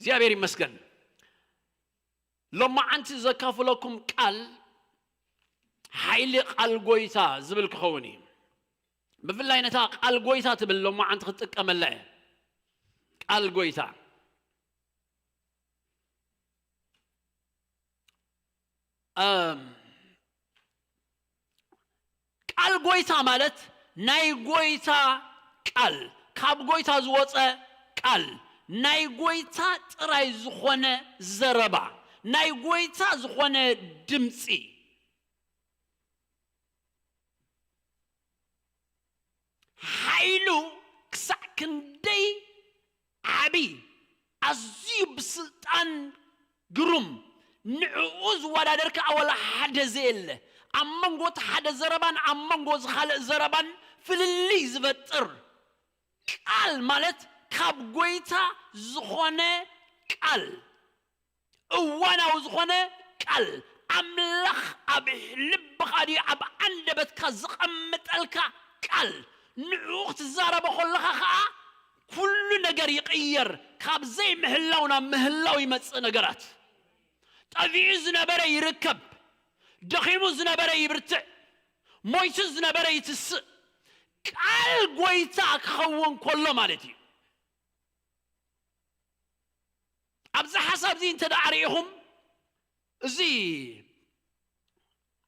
እግዚኣብሔር ይመስገን። ሎማዓንቲ ዘካፍለኩም ቃል ሓይሊ ቃል ጎይታ ዝብል ክኸውን እዩ። ብፍላይ ነታ ቃል ጎይታ ትብል ሎማዓንቲ ክትጥቀመላ እየ። ቃል ጎይታ ቃል ጎይታ ማለት ናይ ጎይታ ቃል፣ ካብ ጎይታ ዝወፀ ቃል፣ ናይ ጎይታ ጥራይ ዝኾነ ዘረባ፣ ናይ ጎይታ ዝኾነ ድምፂ። ሓይሉ ክሳዕ ክንደይ ዓቢ፣ ኣዝዩ ብስልጣን ግሩም፣ ንዕኡ ዝወዳደር ከኣ ወላ ሓደ ዘየለ። ኣብ መንጎ እቲ ሓደ ዘረባን ኣብ መንጎ እዚ ካልእ ዘረባን ፍልልይ ዝበጥር ቃል ማለት ካብ ጎይታ ዝኾነ ቃል፣ እዋናዊ ዝኾነ ቃል፣ ኣምላኽ ኣብ ልብኻ ድዩ ኣብ ኣንደበትካ ዝቐምጠልካ ቃል፣ ንዕኡ ክትዛረቦ ከለኻ ኸኣ ኩሉ ነገር ይቕየር። ካብ ዘይምህላው ናብ ምህላው ይመጽእ ነገራት። ጠፊኡ ዝነበረ ይርከብ። ደኺሙ ዝነበረ ይብርትዕ። ሞይቱ ዝነበረ ይትስእ። ቃል ጎይታ ክኸውን ከሎ ማለት እዩ። ኣብዚ ሓሳብ እዚ እንተ ደኣ ርኢኹም፣ እዚ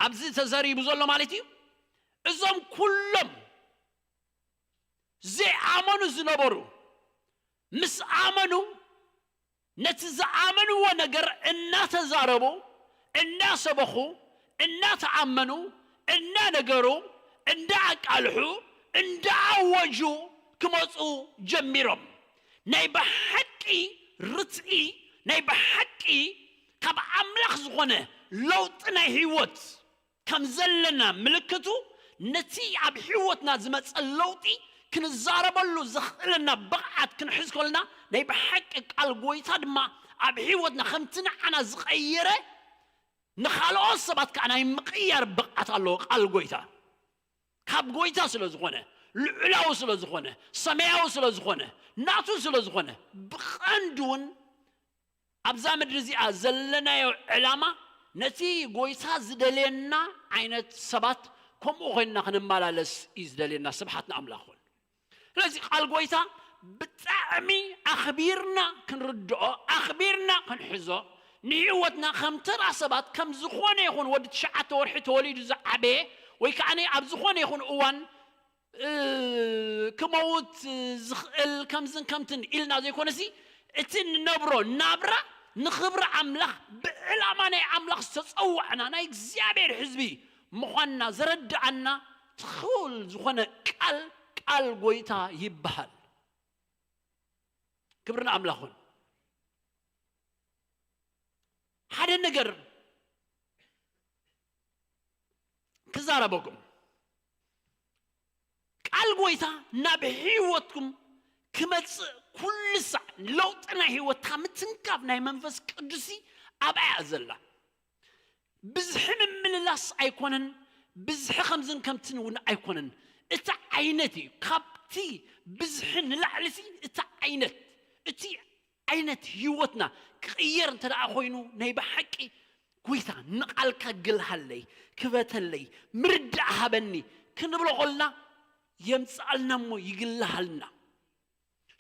ኣብዚ ተዘሪቡ ዘሎ ማለት እዩ። እዞም ኩሎም ዘይኣመኑ ዝነበሩ፣ ምስ ኣመኑ ነቲ ዝኣመንዎ ነገር እናተዛረቡ፣ እናሰበኹ፣ እናተኣመኑ፣ እናነገሩ፣ እንዳኣቃልሑ፣ እንዳኣወጁ ክመፁ ጀሚሮም። ናይ ብሓቂ ርትዒ፣ ናይ ብሓቂ ካብ ኣምላኽ ዝኾነ ለውጢ ናይ ህይወት ከም ዘለና ምልክቱ፣ ነቲ ኣብ ህይወትና ዝመጸ ለውጢ ክንዛረበሉ ዘኽእለና ብቕዓት ክንሕዝ ከለና፣ ናይ ብሓቂ ቃል ጎይታ ድማ ኣብ ህይወትና ከምቲ ንዓና ዝቐየረ፣ ንኻልኦት ሰባት ከኣ ናይ ምቕያር ብቕዓት ኣለዎ ቃል ጎይታ። ካብ ጎይታ ስለ ዝኾነ፣ ልዑላዊ ስለ ዝኾነ፣ ሰማያዊ ስለ ዝኾነ፣ ናቱ ስለ ዝኾነ፣ ብቐንዱ እውን ኣብዛ ምድሪ እዚኣ ዘለናዮ ዕላማ ነቲ ጎይታ ዝደልየና ዓይነት ሰባት ከምኡ ኮይንና ክንመላለስ እዩ ዝደልየና። ስብሓት ንኣምላኽ ይኹን። ስለዚ ቃል ጎይታ ብጣዕሚ ኣኽቢርና ክንርድኦ፣ ኣኽቢርና ክንሕዞ፣ ንህይወትና ከም ተራ ሰባት ከም ዝኾነ ይኹን ወዲ ትሽዓተ ወርሒ ተወሊዱ ዝዓበየ ወይ ከዓ ኣብ ዝኾነ ይኹን እዋን እ፣ ክመውት ዝኽእል ከምዝን ከምትን ኢልና ዘይኮነሲ፣ እቲ ንነብሮ ናብራ ንኽብሪ ኣምላኽ ብዕላማ ናይ ኣምላኽ ዝተጸዋዕና ናይ እግዚኣብሔር ህዝቢ ምዃንና ዘረድኣና ትኹል ዝኾነ ቃል፣ ቃል ጎይታ ይበሃል። ክብሪ ንኣምላኽ ይኹን። ሓደ ነገር ክዛረበኩም። ቃል ጎይታ ናብ ህይወትኩም ክመጽእ ኩሉ ሳዕ ለውጢ ናይ ህይወትካ ምትንካፍ ናይ መንፈስ ቅዱስ ኣባያ ዘላ። ብዝሒ ምምልላስ ኣይኮነን፣ ብዝሒ ከምዝን ከምትን እውን ኣይኮነን። እቲ ዓይነት እዩ። ካብቲ ብዝሒ ንላዕሊ እቲ ዓይነት፣ እቲ ዓይነት ህይወትና ክቕየር እንተ ደኣ ኮይኑ፣ ናይ ብሓቂ ጎይታ ንቓልካ ግልሃለይ፣ ክበተለይ፣ ምርዳእ ሃበኒ ክንብሎ ከልና የምጽኣልና እሞ ይግልሃልና።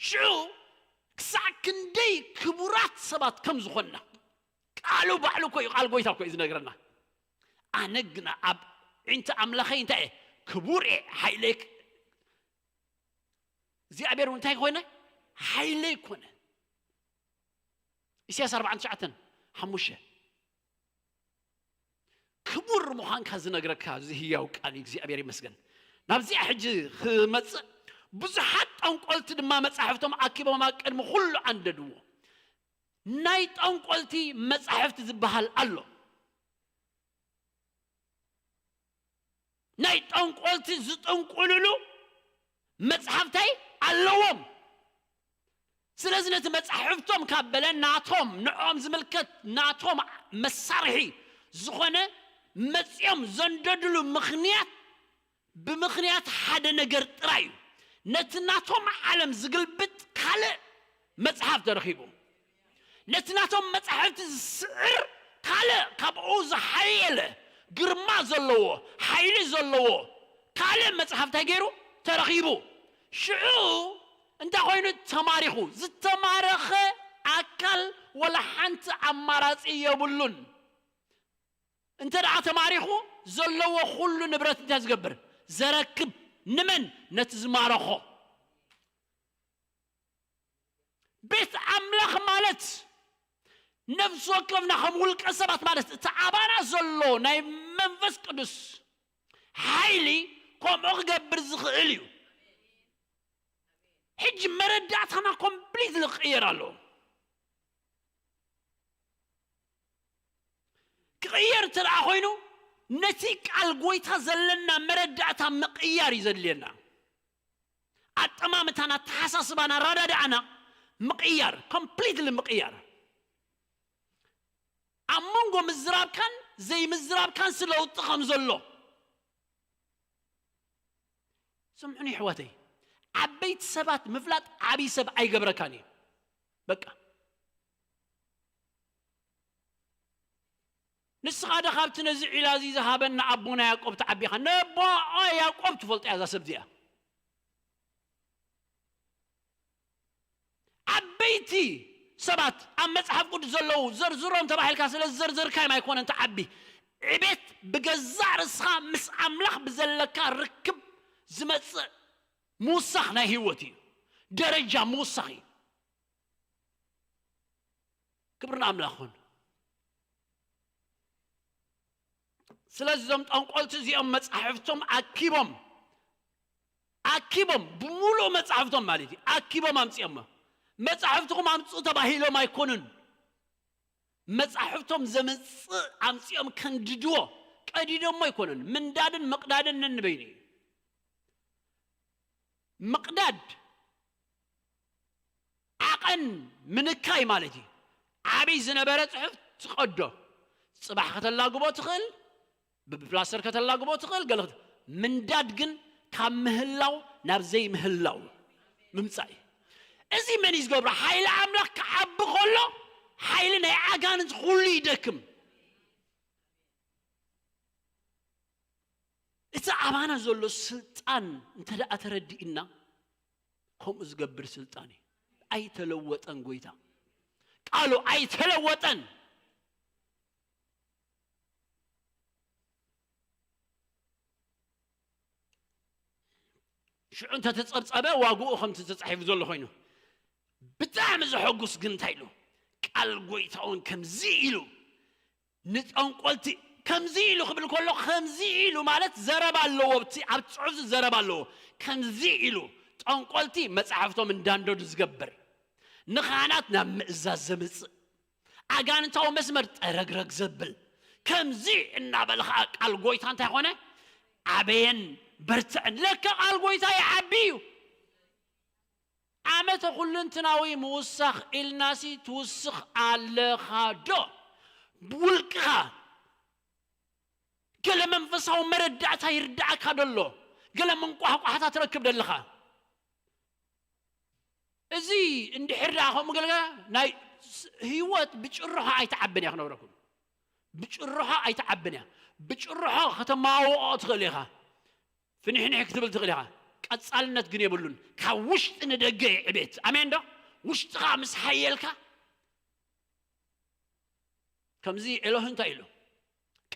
ሽዑ ክሳዕ ክንደይ ክቡራት ሰባት ከም ዝኾንና ቃሉ ባዕሉ እኮ እዩ፣ ቃል ጎይታ እኮ እዩ ዝነግረና። ኣነ ግና ኣብ ዕንቲ ኣምላኸይ እንታይ እየ? ክቡር እየ፣ ሓይለይ ክ-፣ እግዚኣብሔር እውን እንታይ ኮነ? ሓይለይ ኮነ። ኢሳያስ ኣርባዓን ትሽዓተን ሓሙሽተ። ክቡር ምዃንካ ዝነግረካ እዚ ህያው ቃል እዩ። እግዚኣብሔር ይመስገን። ናብዚኣ ሕጂ ክመጽእ፣ ብዙሓት ጠንቆልቲ ድማ መጻሕፍቶም ኣኪቦም ኣብ ቅድሚ ኩሉ ኣንደድዎ። ናይ ጠንቆልቲ መጻሕፍቲ ዝበሃል ኣሎ። ናይ ጠንቆልቲ ዝጥንቁልሉ መጽሓፍታይ ኣለዎም። ስለዚ ነቲ መጻሕፍቶም ካብ በለ ናቶም፣ ንዕኦም ዝምልከት ናቶም መሳርሒ ዝኾነ መጺኦም ዘንደድሉ ምኽንያት፣ ብምኽንያት ሓደ ነገር ጥራይ እዩ። ነቲ ናቶም ዓለም ዝግልብጥ ካልእ መጽሓፍ ተረኺቡ። ነቲ ናቶም መጻሕፍቲ ዝስዕር ካልእ ካብኡ ዝሓየለ ግርማ ዘለዎ፣ ሓይሊ ዘለዎ ካልእ መጽሓፍ እንታይ ገይሩ ተረኺቡ። ሽዑ እንታይ ኮይኑ ተማሪኹ? ዝተማረኸ ኣካል ወላ ሓንቲ ኣማራጺ የብሉን። እንተ ደኣ ተማሪኹ ዘለዎ ኩሉ ንብረት እንታይ ዝገብር? ዘረክብ። ንመን? ነቲ ዝማረኾ። ቤት ኣምላኽ ማለት ነፍሲ ወከፍና ከም ውልቀ ሰባት ማለት እቲ ኣባና ዘሎ ናይ መንፈስ ቅዱስ ሓይሊ ከምኡ ክገብር ዝኽእል እዩ። ሕጂ መረዳእታና ኮምፕሊት ክቕየር ኣለዎ። ክቕየር እንተ ደኣ ኮይኑ ነቲ ቃል ጎይታ ዘለና መረዳእታ ምቕያር እዩ ዘድልየና። ኣጠማምታና፣ ኣተሓሳስባና፣ ኣረዳድኣና ምቕያር፣ ኮምፕሊትሊ ምቕያር። ኣብ መንጎ ምዝራብካን ዘይምዝራብካን ለውጢ ከም ዘሎ ስምዑኒ ኣሕዋተይ። ዓበይቲ ሰባት ምፍላጥ ዓብዪ ሰብ ኣይገብረካን እዩ። በቃ ንስኻ ዶ ካብቲ ነዚ ዒላ እዚ ዝሃበና ኣቦና ያዕቆብ ትዓቢ ኢኻ? ነቦኣ ያዕቆብ ትፈልጦ እያ እዛ ሰብ እዚኣ። ዓበይቲ ሰባት ኣብ መጽሓፍ ቅዱስ ዘለዉ ዘርዝሮም ተባሂልካ ስለ ዝዘርዘርካዮም ኣይኮነን ትዓቢ። ዕቤት ብገዛእ ርእስኻ ምስ ኣምላኽ ብዘለካ ርክብ ዝመጽእ ምውሳኽ ናይ ህይወት እዩ። ደረጃ ምውሳኽ እዩ። ክብሪ ንኣምላኽ ይኹን። ስለዚ እዞም ጠንቆልቲ እዚኦም መጻሕፍቶም ኣኪቦም ኣኪቦም ብምሉእ መጻሕፍቶም ማለት እዩ ኣኪቦም ኣምጺኦሞ። መጻሕፍትኹም ኣምጽኡ ተባሂሎም ኣይኮኑን። መጻሕፍቶም ዘምጽእ ኣምጺኦም ከንድድዎ ቀዲዶሞ ኣይኮኑን። ምንዳድን ምቕዳድን ነንበይኑ እዩ። ምቕዳድ ዓቐን ምንካይ ማለት እዩ። ዓብይ ዝነበረ ጽሑፍ ትቐዶ። ጽባሕ ከተላግቦ ትኽእል፣ ብፕላስተር ከተላግቦ ትኽእል፣ ገለ ክት-፣ ምንዳድ ግን ካብ ምህላው ናብ ዘይምህላው ምምጻእ እዩ። እዚ መን እዩ ዝገብሮ? ሓይሊ ኣምላኽ ክዓቢ ከሎ ሓይሊ ናይ ኣጋንንት ኩሉ ይደክም። እቲ ኣባና ዘሎ ስልጣን እንተ ደኣ ተረዲእና፣ ከምኡ ዝገብር ስልጣን እዩ። ኣይተለወጠን ጎይታ። ቃሉ ኣይተለወጠን። ሽዑ እንተ ተጸብጸበ ዋግኡ ከምቲ ተጻሒፉ ዘሎ ኮይኑ። ብጣዕሚ ዘሐጉስ ግን እንታይ ኢሉ? ቃል ጎይታ እውን ከምዚ ኢሉ ንጠንቆልቲ ከምዚ ኢሉ ክብል ከሎ፣ ከምዚ ኢሉ ማለት ዘረባ ኣለዎ፣ ኣብቲ፣ ኣብቲ ጽሑፍ ዘረባ ኣለዎ። ከምዚ ኢሉ ጠንቆልቲ መጻሕፍቶም እንዳንደዱ ዝገብር፣ ንኻህናት ናብ ምእዛዝ ዘምጽእ፣ ኣጋንንታዊ መስመር ጠረግረግ ዘብል፣ ከምዚ እናበለ ኸኣ ቃል ጎይታ እንታይ ኾነ? ዓበየን በርትዕን። ለካ ቃል ጎይታ ይዓቢ እዩ። ዓመተ ኩልንትናዊ ምውሳኽ ኢልናሲ ትውስኽ ኣለኻ ዶ? ብውልቅኻ ገለ መንፈሳዊ መረዳእታ ይርዳእካ ደሎ፣ ገለ መንቋሕቋሕታ ትረክብ ደለኻ። እዚ እንድሕር ደኣ ከምኡ ገልጋ ናይ ስ-፣ ህይወት ብጭርሖ ኣይትዓብን እያ ክነብረኩም። ብጭርሖ ኣይትዓብን እያ። ብጭርሖ ከተማዋውኦ ትኽእል ኢኻ። ፍንሕንሕ ክትብል ትኽእል ኢኻ። ቀጻልነት ግን የብሉን። ካብ ውሽጢ ንደገ እዩ ዕቤት። ኣሜን ዶ? ውሽጥኻ ምስ ሓየልካ ከምዚ ኤሎህ እንታይ ኢሉ?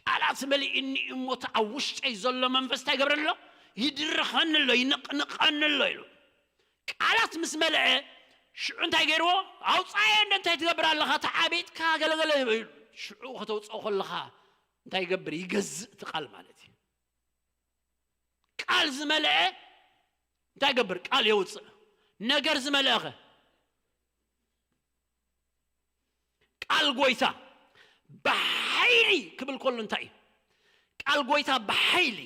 ቃላት መሊእኒ እሞ እቲ ኣብ ውሽጠይ ዘሎ መንፈስ እንታይ ይገብረኒ ኣሎ? ይድርኸኒ ኣሎ፣ ይንቕንቐኒ ኣሎ ኢሉ። ቃላት ምስ መልአ ሽዑ እንታይ ገይርዎ? ኣውጻየ እንደ እንታይ ትገብር ኣለኻ? ተዓቢጥካ ገለገለ ኢሉ። ሽዑ ከተውጽኦ ከለኻ እንታይ ይገብር? ይገዝእ እቲ ቃል ማለት እዩ። ቃል ዝመልአ እንታይ ይገብር? ቃል የውፅእ። ነገር ዝመልአኸ? ቃል ጎይታ ብሓይሊ ክብል ከሎ እንታይ እዩ? ቃል ጎይታ ብሓይሊ፣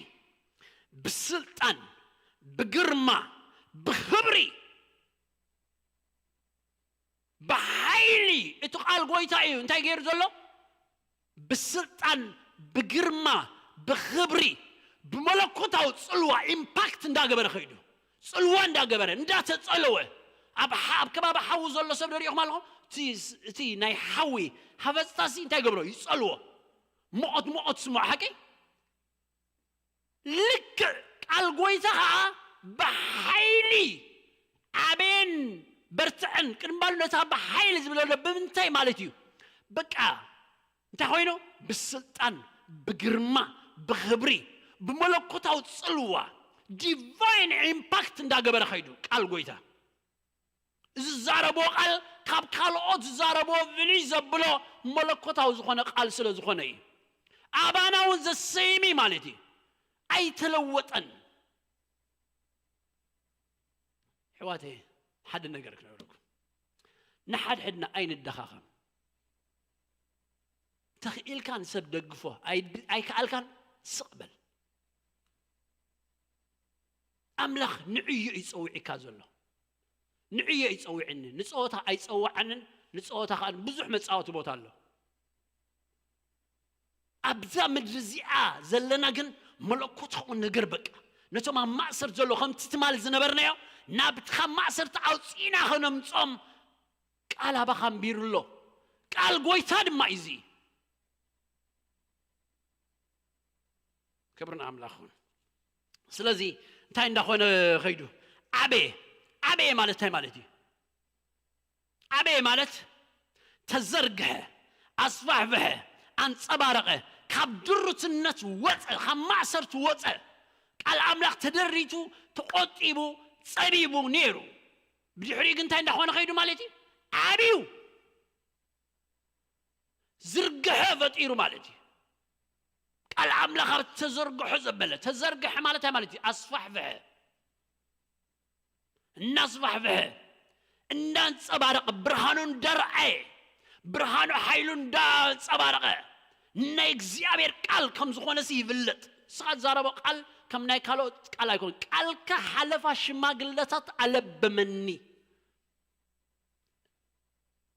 ብስልጣን፣ ብግርማ፣ ብኽብሪ፣ ብሓይሊ እቲ ቃል ጎይታ እዩ እንታይ ገይሩ ዘሎ? ብስልጣን፣ ብግርማ፣ ብኽብሪ፣ ብመለኮታዊ ጽልዋ ኢምፓክት እንዳገበረ ከይዱ፣ ጽልዋ እንዳገበረ፣ እንዳተጸለወ፣ ኣብ ሓ-፣ ኣብ ከባቢ ሓዊ ዘሎ ሰብ ዶ ሪኢኹም ኣለኹም? እቲ ናይ ሓዊ ሃፈፅታሲ እንታይ ገብሮ? ይፀልዎ። ሞት ሞት ስምዖ ሓቂ። ልክዕ ቃል ጎይታ ከዓ ብሓይሊ ዓበየን በርትዐን ቅድሚ ባሉ ነታ ብሓይሊ ዝብለሎ ብምንታይ ማለት እዩ? በቃ እንታይ ኮይኑ? ብስልጣን፣ ብግርማ፣ ብኽብሪ፣ ብመለኮታዊ ፅልዋ፣ ዲቫይን ኢምፓክት እንዳገበረ ከይዱ ቃል ጎይታ። ዝዛረቦ ቃል ካብ ካልኦት ዝዛረቦ ፍልይ ዘብሎ መለኮታዊ ዝኾነ ቃል ስለ ዝኾነ እዩ። ኣባና እውን ዘሰይሚ ማለት እዩ። ኣይተለወጠን። ሕዋተ ሓደ ነገር ክነብረኩም፣ ንሓድሕድና ኣይንደኻኸም። ተኽኢልካ ንሰብ ደግፎ፣ ኣይከኣልካን ስቕ በል። ኣምላኽ ንዕዮ እዩ ጸዊዕካ ዘሎ። ንዕዮ እዩ ጸዊዕኒ። ንጸወታ ኣይጸዋዓንን። ንጸወታ ከኣ ብዙሕ መጻወቲ ቦታ ኣሎ። ኣብዛ ምድሪ እዚኣ ዘለና ግን መለኮታዊ ነገር በቃ ነቶም ኣብ ማእሰር ዘሎ ከምቲ ትማል ዝነበርናዮ ናብቲ ካብ ማእሰርቲ ኣውፂእና ከነምጾም ቃል ኣባኻ ኣንቢሩ ኣሎ። ቃል ጎይታ ድማ እዩ እዚ። ክብሪ ንኣምላኽ ይኹን። ስለዚ እንታይ እንዳኾነ ኸይዱ? ዓበየ። ዓበየ ማለት እንታይ ማለት እዩ? ዓበየ ማለት ተዘርግሐ፣ ኣስፋሕፍሐ፣ ኣንጸባረቐ፣ ካብ ድሩትነት ወጸ፣ ካብ ማእሰርቲ ወጸ። ቃል ኣምላኽ ተደሪቱ፣ ተቖጢቡ፣ ጸቢቡ ነይሩ። ብድሕሪኡ ግን እንታይ እንዳኾነ ኸይዱ ማለት እዩ? ዓብዩ። ዝርግሐ ፈጢሩ ማለት እዩ። ቃል ኣምላኽ ኣብ ተዘርግሖ ዘበለ፣ ተዘርግሐ ማለት እንታይ ማለት እዩ? ኣስፋሕፍሐ። እናስፋሕፍሐ፣ እንዳንጸባረቐ፣ ብርሃኑ እንዳርኣየ፣ ብርሃኑ ሓይሉ እንዳንጸባረቐ፣ ናይ እግዚኣብሔር ቃል ከም ዝኾነ ሲ ይፍለጥ። ንስኻ ትዛረቦ ቃል ከም ናይ ካልኦት ቃል ኣይኮን። ቃልካ ሓለፋ ሽማግለታት ኣለበመኒ።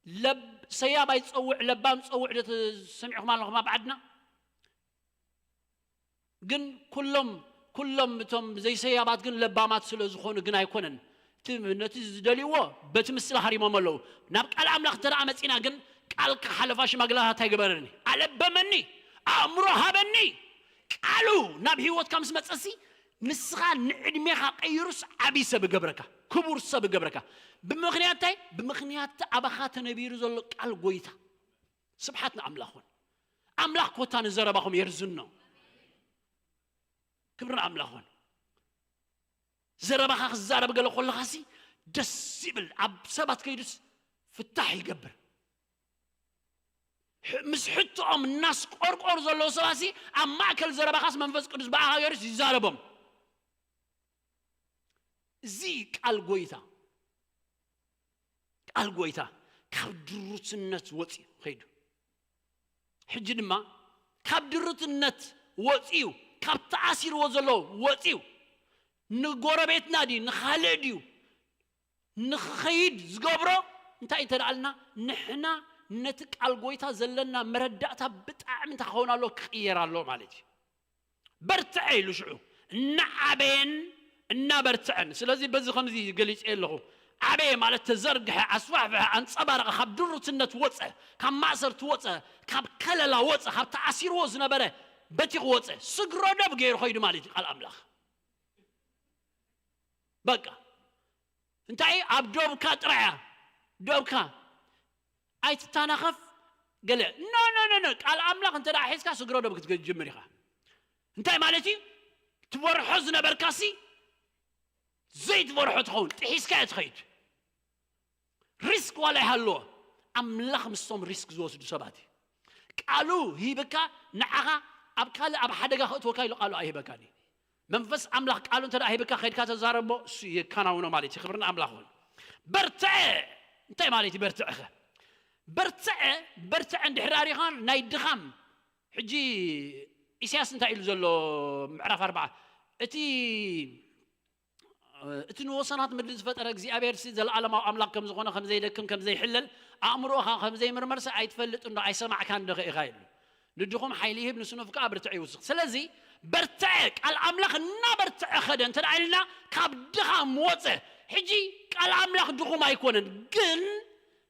ለብ-፣ ሰያብ ኣይትጸውዕ፣ ለባም ጸውዕ ዶ ተ-፣ ሰሚዕኹም ኣለኹም ኣብ ዓድና? ግን ኩሎም፣ ኩሎም እቶም ዘይሰያባት ግን ለባማት ስለ ዝኾኑ ግን ኣይኮነን። እቲ፣ ነቲ ዝደልይዎ በቲ ምስላ ሃሪሞም ኣለዉ። ናብ ቃል ኣምላኽ እንተ ደኣ መጺና ግን ቃልካ ሓለፋ ሽማግለታት ኣይገበረኒ፣ ኣለበመኒ፣ ኣእምሮ ሃበኒ። ቃሉ ናብ ህይወትካ ምስ መጸሲ ንስኻ ንዕድሜኻ ቀይሩስ ዓብዪ ሰብ እገብረካ፣ ክቡር ሰብ እገብረካ። ብምኽንያት እንታይ? ብምኽንያት እቲ ኣባኻ ተነቢሩ ዘሎ ቃል ጎይታ። ስብሓት ንኣምላኽ ይኹን። ኣምላኽ ኮታ ንዘረባኹም የርዝኖ። ክብሪ ንኣምላኽ ይኹን። ዘረባኻ ክዛረብ ገለ ከለኻሲ ደስ ይብል። ኣብ ሰባት ከይዱስ ፍታሕ ይገብር። ሕ-፣ ምስ ሕቶኦም እናስቆርቆሩ ዘለዉ ሰባሲ ኣብ ማእከል ዘረባኻስ መንፈስ ቅዱስ ብኣኻ ገይሩስ ይዛረቦም። እዚ ቃል ጎይታ፣ ቃል ጎይታ ካብ ድሩትነት ወፂኡ ኸይዱ። ሕጂ ድማ ካብ ድሩትነት ወፂኡ፣ ካብ ተኣሲርዎ ዘሎ ወፂኡ፣ ንጎረቤትና ድዩ ንኻልእ ድዩ ንኽኸይድ ዝገብሮ እንታይ እንተ ደኣ ኣልና፣ ንሕና ነቲ ቃል ጎይታ ዘለና መረዳእታ ብጣዕሚ እንታይ ክኸውን ኣለዎ? ክቕየር ኣለዎ ማለት እዩ። በርትዐ ኢሉ ሽዑ እናዓበየን እናበርትዐን። ስለዚ በዚ ከምዚ ገሊጸ ኣለኹ። ዓበየ ማለት ተዘርግሐ፣ ኣስፋሕፍሐ፣ ኣንጸባረቐ፣ ካብ ድሩትነት ወጸ፣ ካብ ማእሰርቲ ወጸ፣ ካብ ከለላ ወጸ፣ ካብ ተኣሲርዎ ዝነበረ በቲኹ ወጸ። ስግረ ዶብ ገይሩ ኸይዱ ማለት እዩ ቃል ኣምላኽ። በቃ እንታይ ኣብ ዶብካ ጥራያ ዶብካ ኣይትታናኸፍ። ገለ ኖ ኖ ኖ ኖ ቃል ኣምላኽ እንተ ደኣ ሒዝካ ስግረ ዶብ ክትጀምር ኢኻ። እንታይ ማለት እዩ? ትበርሖ ዝነበርካሲ ዘይትበርሖ ትኸውን፣ ጥሒስካዮ ትኸይድ። ሪስክ ዋላ ይሃልዎ፣ ኣምላኽ ምስቶም ሪስክ ዝወስዱ ሰባት እዩ። ቃሉ ሂብካ ንዓኻ ኣብ ካልእ ኣብ ሓደጋ ከእትወካ ኢሉ ቃሉ ኣይህበካን እዩ። መንፈስ ኣምላኽ ቃሉ እንተ ደኣ ሂብካ ከይድካ ተዛረቦ እሱ የከናውኖ ማለት እዩ። ክብሪ ንኣምላኽ ይኹን። በርትዐ እንታይ ማለት እዩ? በርትዐኸ በርትዐ በርትዐ እንድሕር ኣሪኻን ናይ ድኻም ሕጂ ኢሳያስ እንታይ ኢሉ ዘሎ ምዕራፍ ኣርባዓ እቲ እቲ ንወሰናት ምድሪ ዝፈጠረ እግዚኣብሔር ሲ ዘለዓለማዊ ኣምላኽ ከም ዝኾነ ከም ዘይደክም ከም ዘይሕለል ኣእምሮኻ ከም ዘይምርመር ሲ ኣይትፈልጥ እንዶ ኣይሰማዕካን ዶ ኢኻ ኢሉ። ንድኹም ሓይሊ ይህብ ንስኑፍ ከዓ ብርትዕ ይውስኽ። ስለዚ በርትዐ ቃል ኣምላኽ እናበርትዐ ኸደ እንተ ደኣ ኢልና ካብ ድኻም ወፀ። ሕጂ ቃል ኣምላኽ ድኹም ኣይኮነን፣ ግን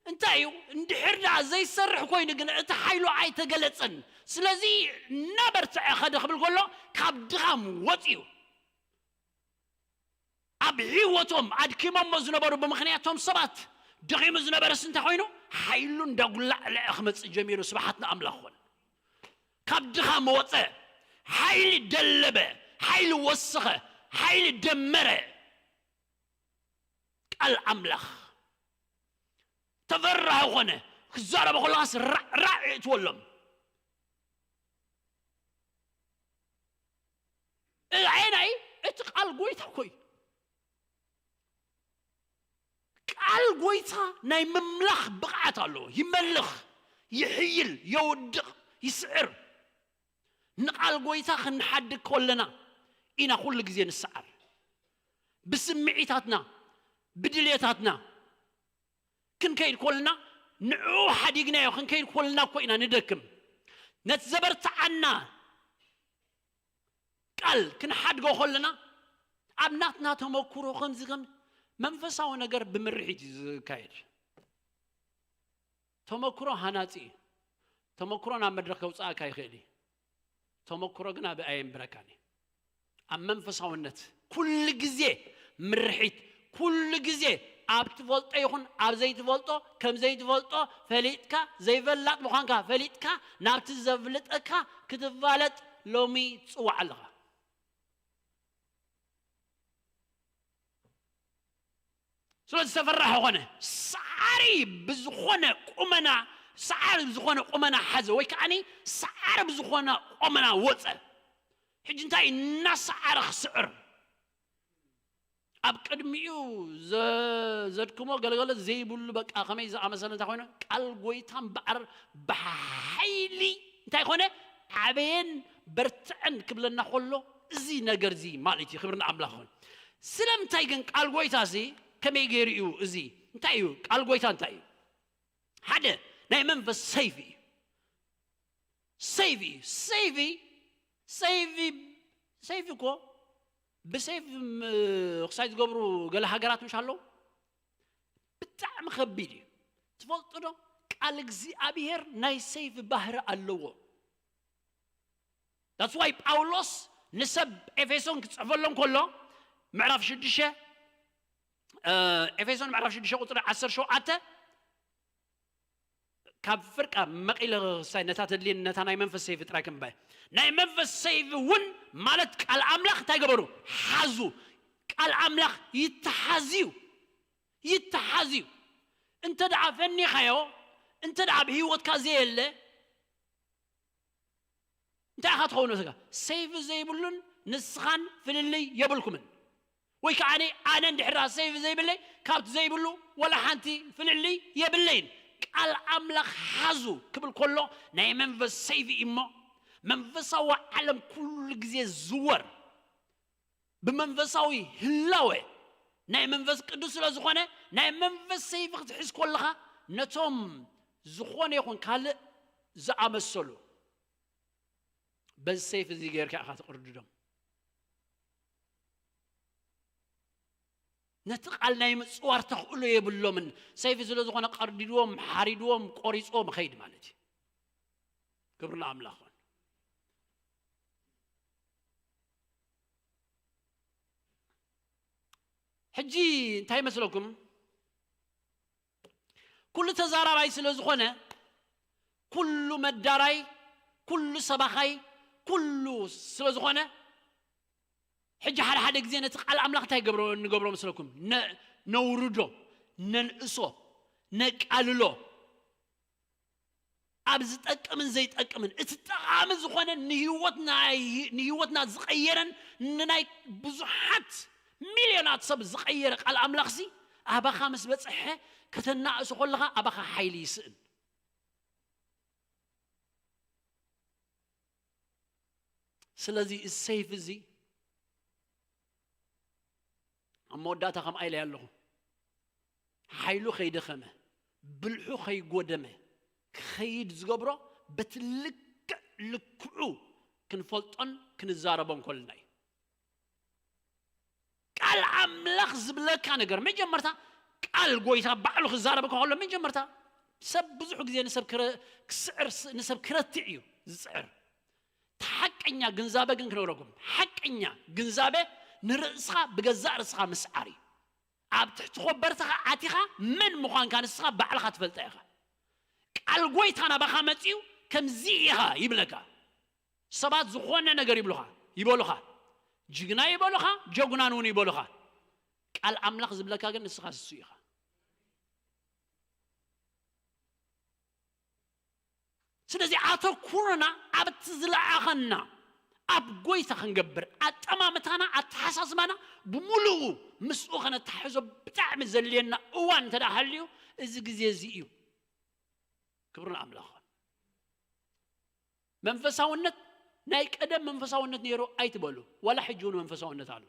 እንታይ እዩ? እንድሕር ደኣ ዘይሰርሕ ኮይኑ ግን እቲ ሓይሉ ኣይተገለጸን። ስለዚ እናበርትዐ ኸደ ክብል ከሎ ካብ ድኻም ወፂኡ። ኣብ ህይወቶም ኣድኪሞሞ ዝነበሩ ብምኽንያቶም ሰባት ደኺሙ ዝነበረስ እንታይ ኮይኑ? ሓይሉ እንዳጉላዕለዐ ክመፅእ ጀሚሩ። ስብሓት ንኣምላኽ ኾን። ካብ ድኻም ወፀ፣ ሓይሊ ደለበ፣ ሓይሊ ወሰኸ፣ ሓይሊ ደመረ። ቃል ኣምላኽ ተፈራሂ ኾነ። ክዛረቡ ከለኻስ ራዕ ራዕ እትወሎም። ኣየናይ? እቲ ቃል ጎይታ እኮ እዩ። ቃል ጎይታ ናይ ምምላኽ ብቕዓት ኣለዎ። ይመልኽ፣ ይሕይል፣ የውድቕ፣ ይስዕር። ንቃል ጎይታ ክንሓድግ ከለና ኢና ኩሉ ግዜ ንሰዓር። ብስምዒታትና፣ ብድልየታትና ክንከይድ ከለና፣ ንዕኡ ሓዲግናዮ ክንከይድ ከለና እኮ ኢና ንደክም። ነቲ ዘበርትዓና ቃል ክንሓድጎ ከለና፣ ኣብ ናትና ተመኩሮ ከምዚ ከም መንፈሳዊ ነገር ብምርሒት እዩ ዝካየድ። ተመኩሮ ሃናጺ እዩ። ተመኩሮ ናብ መድረኽ ከውጽኣካ ይኽእል እዩ። ተመኩሮ ግን ኣብ ኣየንብረካን እዩ። ኣብ መንፈሳውነት ኩሉ ግዜ ምርሒት፣ ኩሉ ግዜ ኣብ ትፈልጦ ይኹን ኣብ ዘይትፈልጦ፣ ከም ዘይትፈልጦ ፈሊጥካ፣ ዘይፈላጥ ምዃንካ ፈሊጥካ፣ ናብቲ ዘፍልጠካ ክትፋለጥ ሎሚ ትጽዋዕ ኣለኻ። ስለዚ ተፈራሒ ኾነ። ሰዓሪ ብዝኾነ ቁመና፣ ሰዓሪ ብዝኾነ ቁመና ሓዘ፣ ወይ ከዓኒ ሰዓሪ ብዝኾነ ቁመና ወፀ። ሕጂ እንታይ እናሰዓረ ክስዕር? ኣብ ቅድሚኡ ዘ-፣ ዘድክሞ ገለገለ ዘይብሉ፣ በቃ ከመይ ዝኣመሰለ እንታይ ኾይኑ፣ ቃል ጎይታ እምበኣር ብሓይሊ እንታይ ኾነ? ዓበየን በርትዐን ክብለና ከሎ፣ እዚ ነገር እዚ ማለት እዩ። ክብሪ ንኣምላኽ ይኹን። ስለምንታይ ግን ቃል ጎይታ እዚ ከመይ ገይሩ እዩ? እዚ እንታይ እዩ? ቃል ጎይታ እንታይ እዩ? ሓደ ናይ መንፈስ ሰይፍ እዩ። ሰይፍ እዩ። ሰይፍ፣ ሰይፍ፣ ሰይፍ እኮ ብሰይፍ ም-፣ ክሳይ ዝገብሩ ገለ ሃገራት ምሽ ኣለዉ። ብጣዕሚ ከቢድ እዩ። ትፈልጡ ዶ? ቃል እግዚኣብሔር ናይ ሰይፍ ባህሪ ኣለዎ። That's why ጳውሎስ ንሰብ ኤፌሶን ክጽሕፈሎም ከሎ፣ ምዕራፍ ሽዱሽተ፣ እ፣ ኤፌሶን ምዕራፍ ሽዱሽተ ቁጽሪ ዓሰርተ ሸውዓተ፣ ካብ ፍርቃ መቒለ ክሳይ ነታ ተድልየኒ ነታ ናይ መንፈስ ሰይፊ ጥራይ ክንበ። ናይ መንፈስ ሰይፊ እውን ማለት ቃል ኣምላኽ እንታይ ገበሩ? ሓዙ። ቃል ኣምላኽ ይተሓዝ እዩ። ይተሓዝ እዩ። እንተ ደኣ ፈኒኻዮ፣ እንተ ደኣ ኣብ ህይወትካ ዘየለ፣ እንታይ ኢኻ ትኸውን? ንስኻ ሰይፊ ዘይብሉን ንስኻን ፍልልይ የብልኩምን። ወይ ከዓ ኣነ እንድሕር ደኣ ሰይፊ ዘይብለይ፣ ካብቲ ዘይብሉ ወላ ሓንቲ ፍልልይ የብለይን። ቃል ኣምላኽ ሓዙ ክብል ከሎ ናይ መንፈስ ሰይፊ እዩ እሞ፣ መንፈሳዊ ዓለም ኩሉ ግዜ ዝወር ብመንፈሳዊ ህላወ ናይ መንፈስ ቅዱስ ስለ ዝኾነ፣ ናይ መንፈስ ሰይፊ ክትሕዝ ከለኻ፣ ነቶም ዝኾነ ይኹን ካልእ ዝኣመሰሉ በዚ ሰይፊ እዚ ጌርካ ኢኻ ትቕርድዶም። ነቲ ቃል ናይ ምጽዋር ተኽእሎ የብሎምን። ሰይፊ ስለ ዝኾነ ቀርዲድዎም፣ ሓሪድዎም፣ ቆሪጽዎም ኸይድ ማለት እዩ። ክብሪ ንኣምላኽ ይኹን። ሕጂ እንታይ ይመስለኩም? ኩሉ ተዛራባይ ስለ ዝኾነ፣ ኩሉ መዳራይ፣ ኩሉ ሰባኻይ፣ ኩሉ ስለ ዝኾነ፣ ሕጂ ሓደ ሓደ ግዜ ነቲ ቃል ኣምላኽ እንታይ ገብሮ-፣ ንገብሮ መስለኩም? ነ-፣ ነውርዶ፣ ነንእሶ፣ ነቃልሎ። ኣብ ዝጠቅምን ዘይጠቅምን፣ እቲ ጠቓሚ ዝኾነ ንህይወትና፣ ንህይወትና ዝቐየረን ንናይ ብዙሓት ሚልዮናት ሰብ ዝቐየረ ቃል ኣምላኽሲ፣ ኣባኻ ምስ በጽሐ ከተናእሶ ከለኻ ኣባኻ ሓይሊ ይስእን። ስለዚ እዚ ሰይፍ እዚ ኣብ መወዳእታ ከምኣ ኢለ ኣለኹ። ሓይሉ ከይደኸመ፣ ብልሑ ከይጎደመ ክኸይድ ዝገብሮ በቲ ልክዕ ልክዑ ክንፈልጦን ክንዛረቦን ከለና እዩ። ቃል ኣምላኽ ዝብለካ ነገር መጀመርታ ቃል ጎይታ ባዕሉ ክዛረበካ ከሎ መጀመርታ ሰብ ብዙሕ ግዜ ንሰብ ክረ- ክስዕር ስ- ንሰብ ክረትዕ እዩ ዝፅዕር። እቲ ሓቀኛ ግንዛበ ግን ክነግረኩም፣ ሓቀኛ ግንዛበ ንርእስኻ ብገዛእ ርእስኻ ምስዓር እዩ። ኣብ ትሕቲ ኮበርትኻ ኣቲኻ መን ምዃንካ ንስኻ ባዕልኻ ትፈልጣ ኢኻ። ቃል ጎይታ ናባኻ መፂኡ ከምዚ ኢኻ ይብለካ። ሰባት ዝኾነ ነገር ይብሉኻ፣ ይበሉኻ፣ ጅግና ይበሉኻ፣ ጀጉናን እውን ይበሉኻ። ቃል ኣምላኽ ዝብለካ ግን ንስኻ እሱ ኢኻ። ስለዚ ኣተኩሮና ኣብቲ ዝለኣኸና ኣብ ጎይታ ክንገብር፣ ኣጠማምታና ኣተሓሳስባና ብምሉኡ ምስኡ ከነተሓሕዞ ብጣዕሚ ዘድልየና እዋን እንተ ደኣ ሃልዩ፣ እዚ ግዜ እዚ እዩ። ክብሪ ንኣምላኽ ይኹን። መንፈሳውነት ናይ ቀደም መንፈሳውነት ነይሩ ኣይትበሉ፣ ዋላ ሕጂ እውን መንፈሳውነት ኣሎ።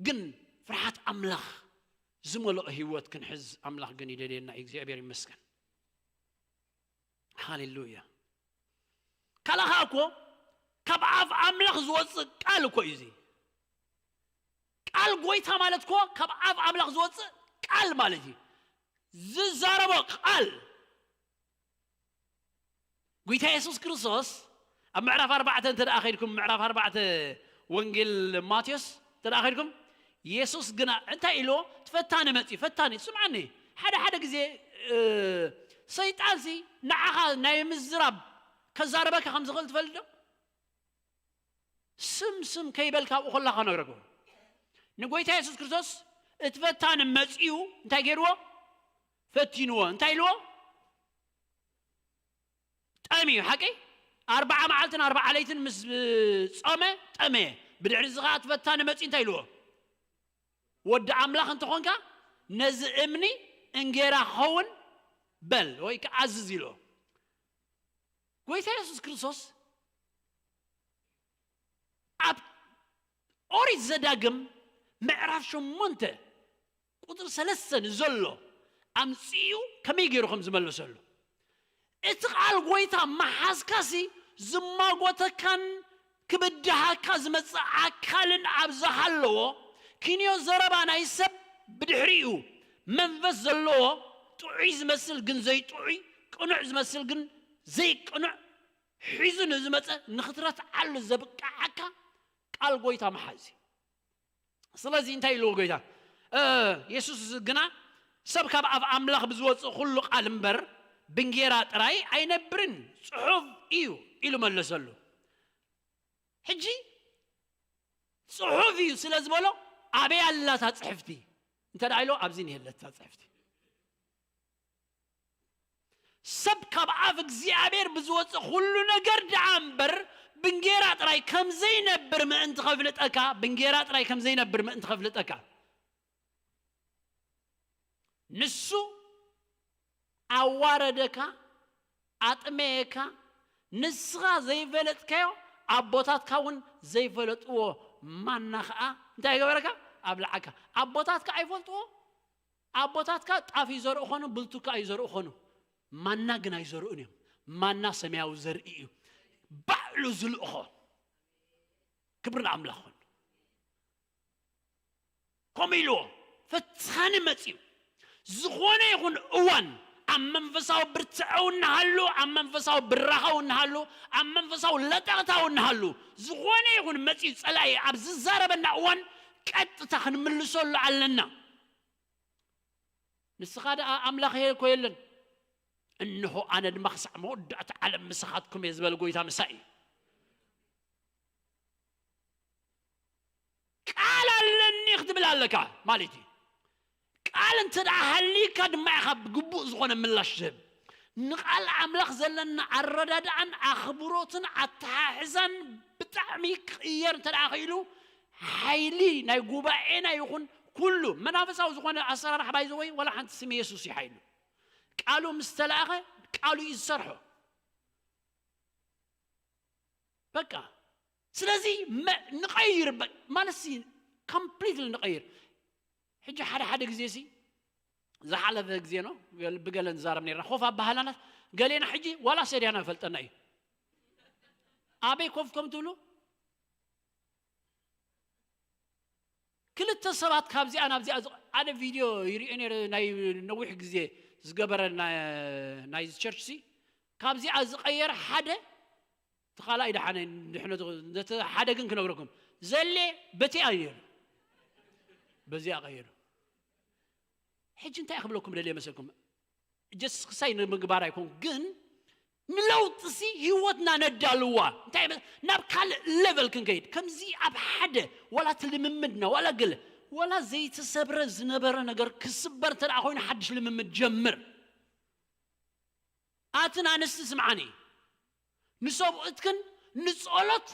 ግን ፍርሃት ኣምላኽ ዝመልኦ ህይወት ክንሕዝ ኣምላኽ ግን ይደልየና እዩ። እግዚኣብሔር ይመስገን። ሃሌሉያ። ካልእ ኸዓ እኮ ካብ ኣፍ ኣምላኽ ዝወፅእ ቃል እኮ እዩ እዚ። ቃል ጎይታ ማለት እኮ ካብ ኣፍ ኣምላኽ ዝወፅእ ቃል ማለት እዩ። ዝዛረቦ ቃል ጎይታ የሱስ ክርስቶስ ኣብ ምዕራፍ ኣርባዕተ እንተ ደኣ ኸይድኩም፣ ምዕራፍ ኣርባዕተ ወንጌል ማቴዎስ እንተ ደኣ ኸይድኩም፣ የሱስ ግና እንታይ ኢልዎ? እቲ ፈታኒ መጺኡ፣ ፈታኒ፣ ስምዓኒ፣ ሓደ ሓደ ግዜ፣ እ፣ ሰይጣንሲ ንዓኻ ናይ ምዝራብ ከዛርበካ ከም ዝኽእል ትፈልጥ ዶ? ስም ስም ከይበልካ ኣብኡ ከለኻ ነግረኩም። ንጎይታ የሱስ ክርስቶስ እቲ ፈታኒ መጺኡ እንታይ ገይርዎ? ፈቲንዎ። እንታይ ኢልዎ? ጠምዩ፣ ሓቂ? ኣርባዓ መዓልትን ኣርባዓ ለይትን ምስ ጾመ፣ ጠመየ። ብድሕሪ እዚ ኸዓ እቲ ፈታኒ መጺኡ እንታይ ኢልዎ? ወዲ ኣምላኽ እንተኾንካ፣ ነዚ እምኒ እንጌራ ክኸውን በል፣ ወይ ከኣ ኣዝዝ ኢልዎ። ጎይታ የሱስ ክርስቶስ ኣብ ኦሪት ዘዳግም ምዕራፍ ሸሞንተ ቁጽሪ ሰለስተ ንዘሎ ኣምጺኡ ከመይ ገይሩ ከም ዝመለሰሉ። እቲ ቃል ጎይታ መሓዝካሲ ዝማጎተካን ክብድሃካ ዝመጽእ ኣካልን ኣብ ዝሃለዎ ክንዮ ዘረባ ናይ ሰብ ብድሕሪኡ መንፈስ ዘለዎ ጥዑይ ዝመስል ግን ዘይጥዑይ፣ ቅኑዕ ዝመስል ግን ዘይቅኑዕ ሒዙ ንዝመጸ ንኽትረትዓሉ ዘብቅዓካ ቃል ጎይታ መሓዝ እዩ። ስለዚ እንታይ ኢልዎ ጎይታ? እ፣ የሱስ ግና ሰብ ካብ ኣፍ ኣምላኽ ብዝወጽእ ኩሉ ቃል እምበር ብንጌራ ጥራይ ኣይነብርን፣ ጽሑፍ እዩ ኢሉ መለሰሉ። ሕጂ ጽሑፍ እዩ ስለ ዝበሎ ኣበይ ኣላታ ጽሕፍቲ? እንተ ደኣ ኢሎ ኣብዚ ንየለታ ጽሕፍቲ። ሰብ ካብ ኣፍ እግዚኣብሔር ብዝወፅእ ኩሉ ነገር ደኣ እምበር ብንጌራ ጥራይ ከም ዘይነብር ምእንቲ ከፍልጠካ፣ ብንጌራ ጥራይ ከም ዘይነብር ምእንቲ ከፍልጠካ። ንሱ ኣዋረደካ፣ ኣጥመየካ፣ ንስኻ ዘይፈለጥካዮ ኣቦታትካ እውን ዘይፈለጥዎ ማና ኸዓ እንታይ ገበረካ? ኣብልዓካ። ኣቦታትካ ኣይፈልጥዎ? ኣቦታትካ ጣፍ ይዘርኡ ኾኑ፣ ብልቱካ ይዘርኡ ኾኑ፣ ማና ግን ኣይዘርኡን እዮም። ማና ሰማያዊ ዘርኢ እዩ፣ ባዕሉ ዝልእኾ። ክብሪ ንኣምላኽ ኹን። ከምኡ ኢልዎ፣ ፈታኒ መጺኡ። ዝኾነ ይኹን እዋን ኣብ መንፈሳዊ ብርትዐው እናሃሉ፣ ኣብ መንፈሳዊ ብራኸው እናሃሉ፣ ኣብ መንፈሳዊ ለጠቕታው እናሃሉ፣ ዝኾነ ይኹን መጺኡ ጸላኢ ኣብ ዝዛረበና እዋን ቀጥታ ክንምልሰሉ ኣለና። ንስኻ ደኣ ኣምላኽ እኮ የለን፣ እንሆ ኣነ ድማ ክሳዕ መወዳእታ ዓለም ምሳኻትኩም እየ ዝበለ ጎይታ ምሳይ እዩ። ቃል ኣለኒ ክትብል ኣለካ ማለት እዩ። ቃል እንተ ደኣ ሃልይካ ድማ ኢኻ ብግቡእ ዝኾነ ምላሽ ትህብ። ንቃል ኣምላኽ ዘለና ኣረዳድኣን ኣኽብሮትን ኣተሓሕዛን ብጣዕሚ ክቕየር እንተ ደኣ ኽኢሉ፣ ሓይሊ ናይ ጉባኤና ይኹን ኩሉ መናፍሳዊ ዝኾነ ኣሰራርሓ ባይዘወይ ዋላ ሓንቲ ስም የሱስ እዩ ሓይሉ። ቃሉ ምስ ተላእኸ ቃሉ እዩ ዝሰርሖ። በቃ ስለዚ መ- ንቐይር በ- ማለት ሲ ኮምፕሊትሊ ንቐይር። ሕጂ ሓደ ሓደ ግዜ ሲ ዝሓለፈ ግዜ ነው ገል- ብገለ ንዛረብ ነርና ኮፍ ኣባሃላናት ገሌና ሕጂ ዋላ ሰድያና ይፈልጠና እዩ። ኣበይ ኮፍ ከም ትብሉ ክልተ ሰባት ካብዚኣ ናብዚኣ ዝቐ- ኣነ ቪድዮ ይሪኦ ነይረ፣ ናይ ነዊሕ ግዜ ዝገበረ ናይ- ናይዚ ቸርች ሲ ካብዚኣ ዝቐየረ ሓደ፣ እቲ ካልኣይ ደሓነ ድሕነቱ፣ ነቲ ሓደ ግን ክነግረኩም ዘለ በቲኣ እዩ ነይሩ፣ በዚኣ ቀየሩ። ሕጂ እንታይ ክብለኩም ደልየ መሰልኩም? ጀስት ክሳይ ንምግባር ኣይኮን፣ ግን ንለውጢ ሲ ህይወትና ነዳልዋ። እንታይ መ- ናብ ካልእ ሌቨል ክንከይድ፣ ከምዚ ኣብ ሓደ ዋላ እቲ ልምምድና ዋላ ገለ ዋላ ዘይተሰብረ ዝነበረ ነገር ክስበር እንተ ደኣ ኮይኑ ሓድሽ ልምምድ ጀምር። ኣትን ኣንስቲ ስምዓኒ፣ ንሰብኡትክን ንጸሎት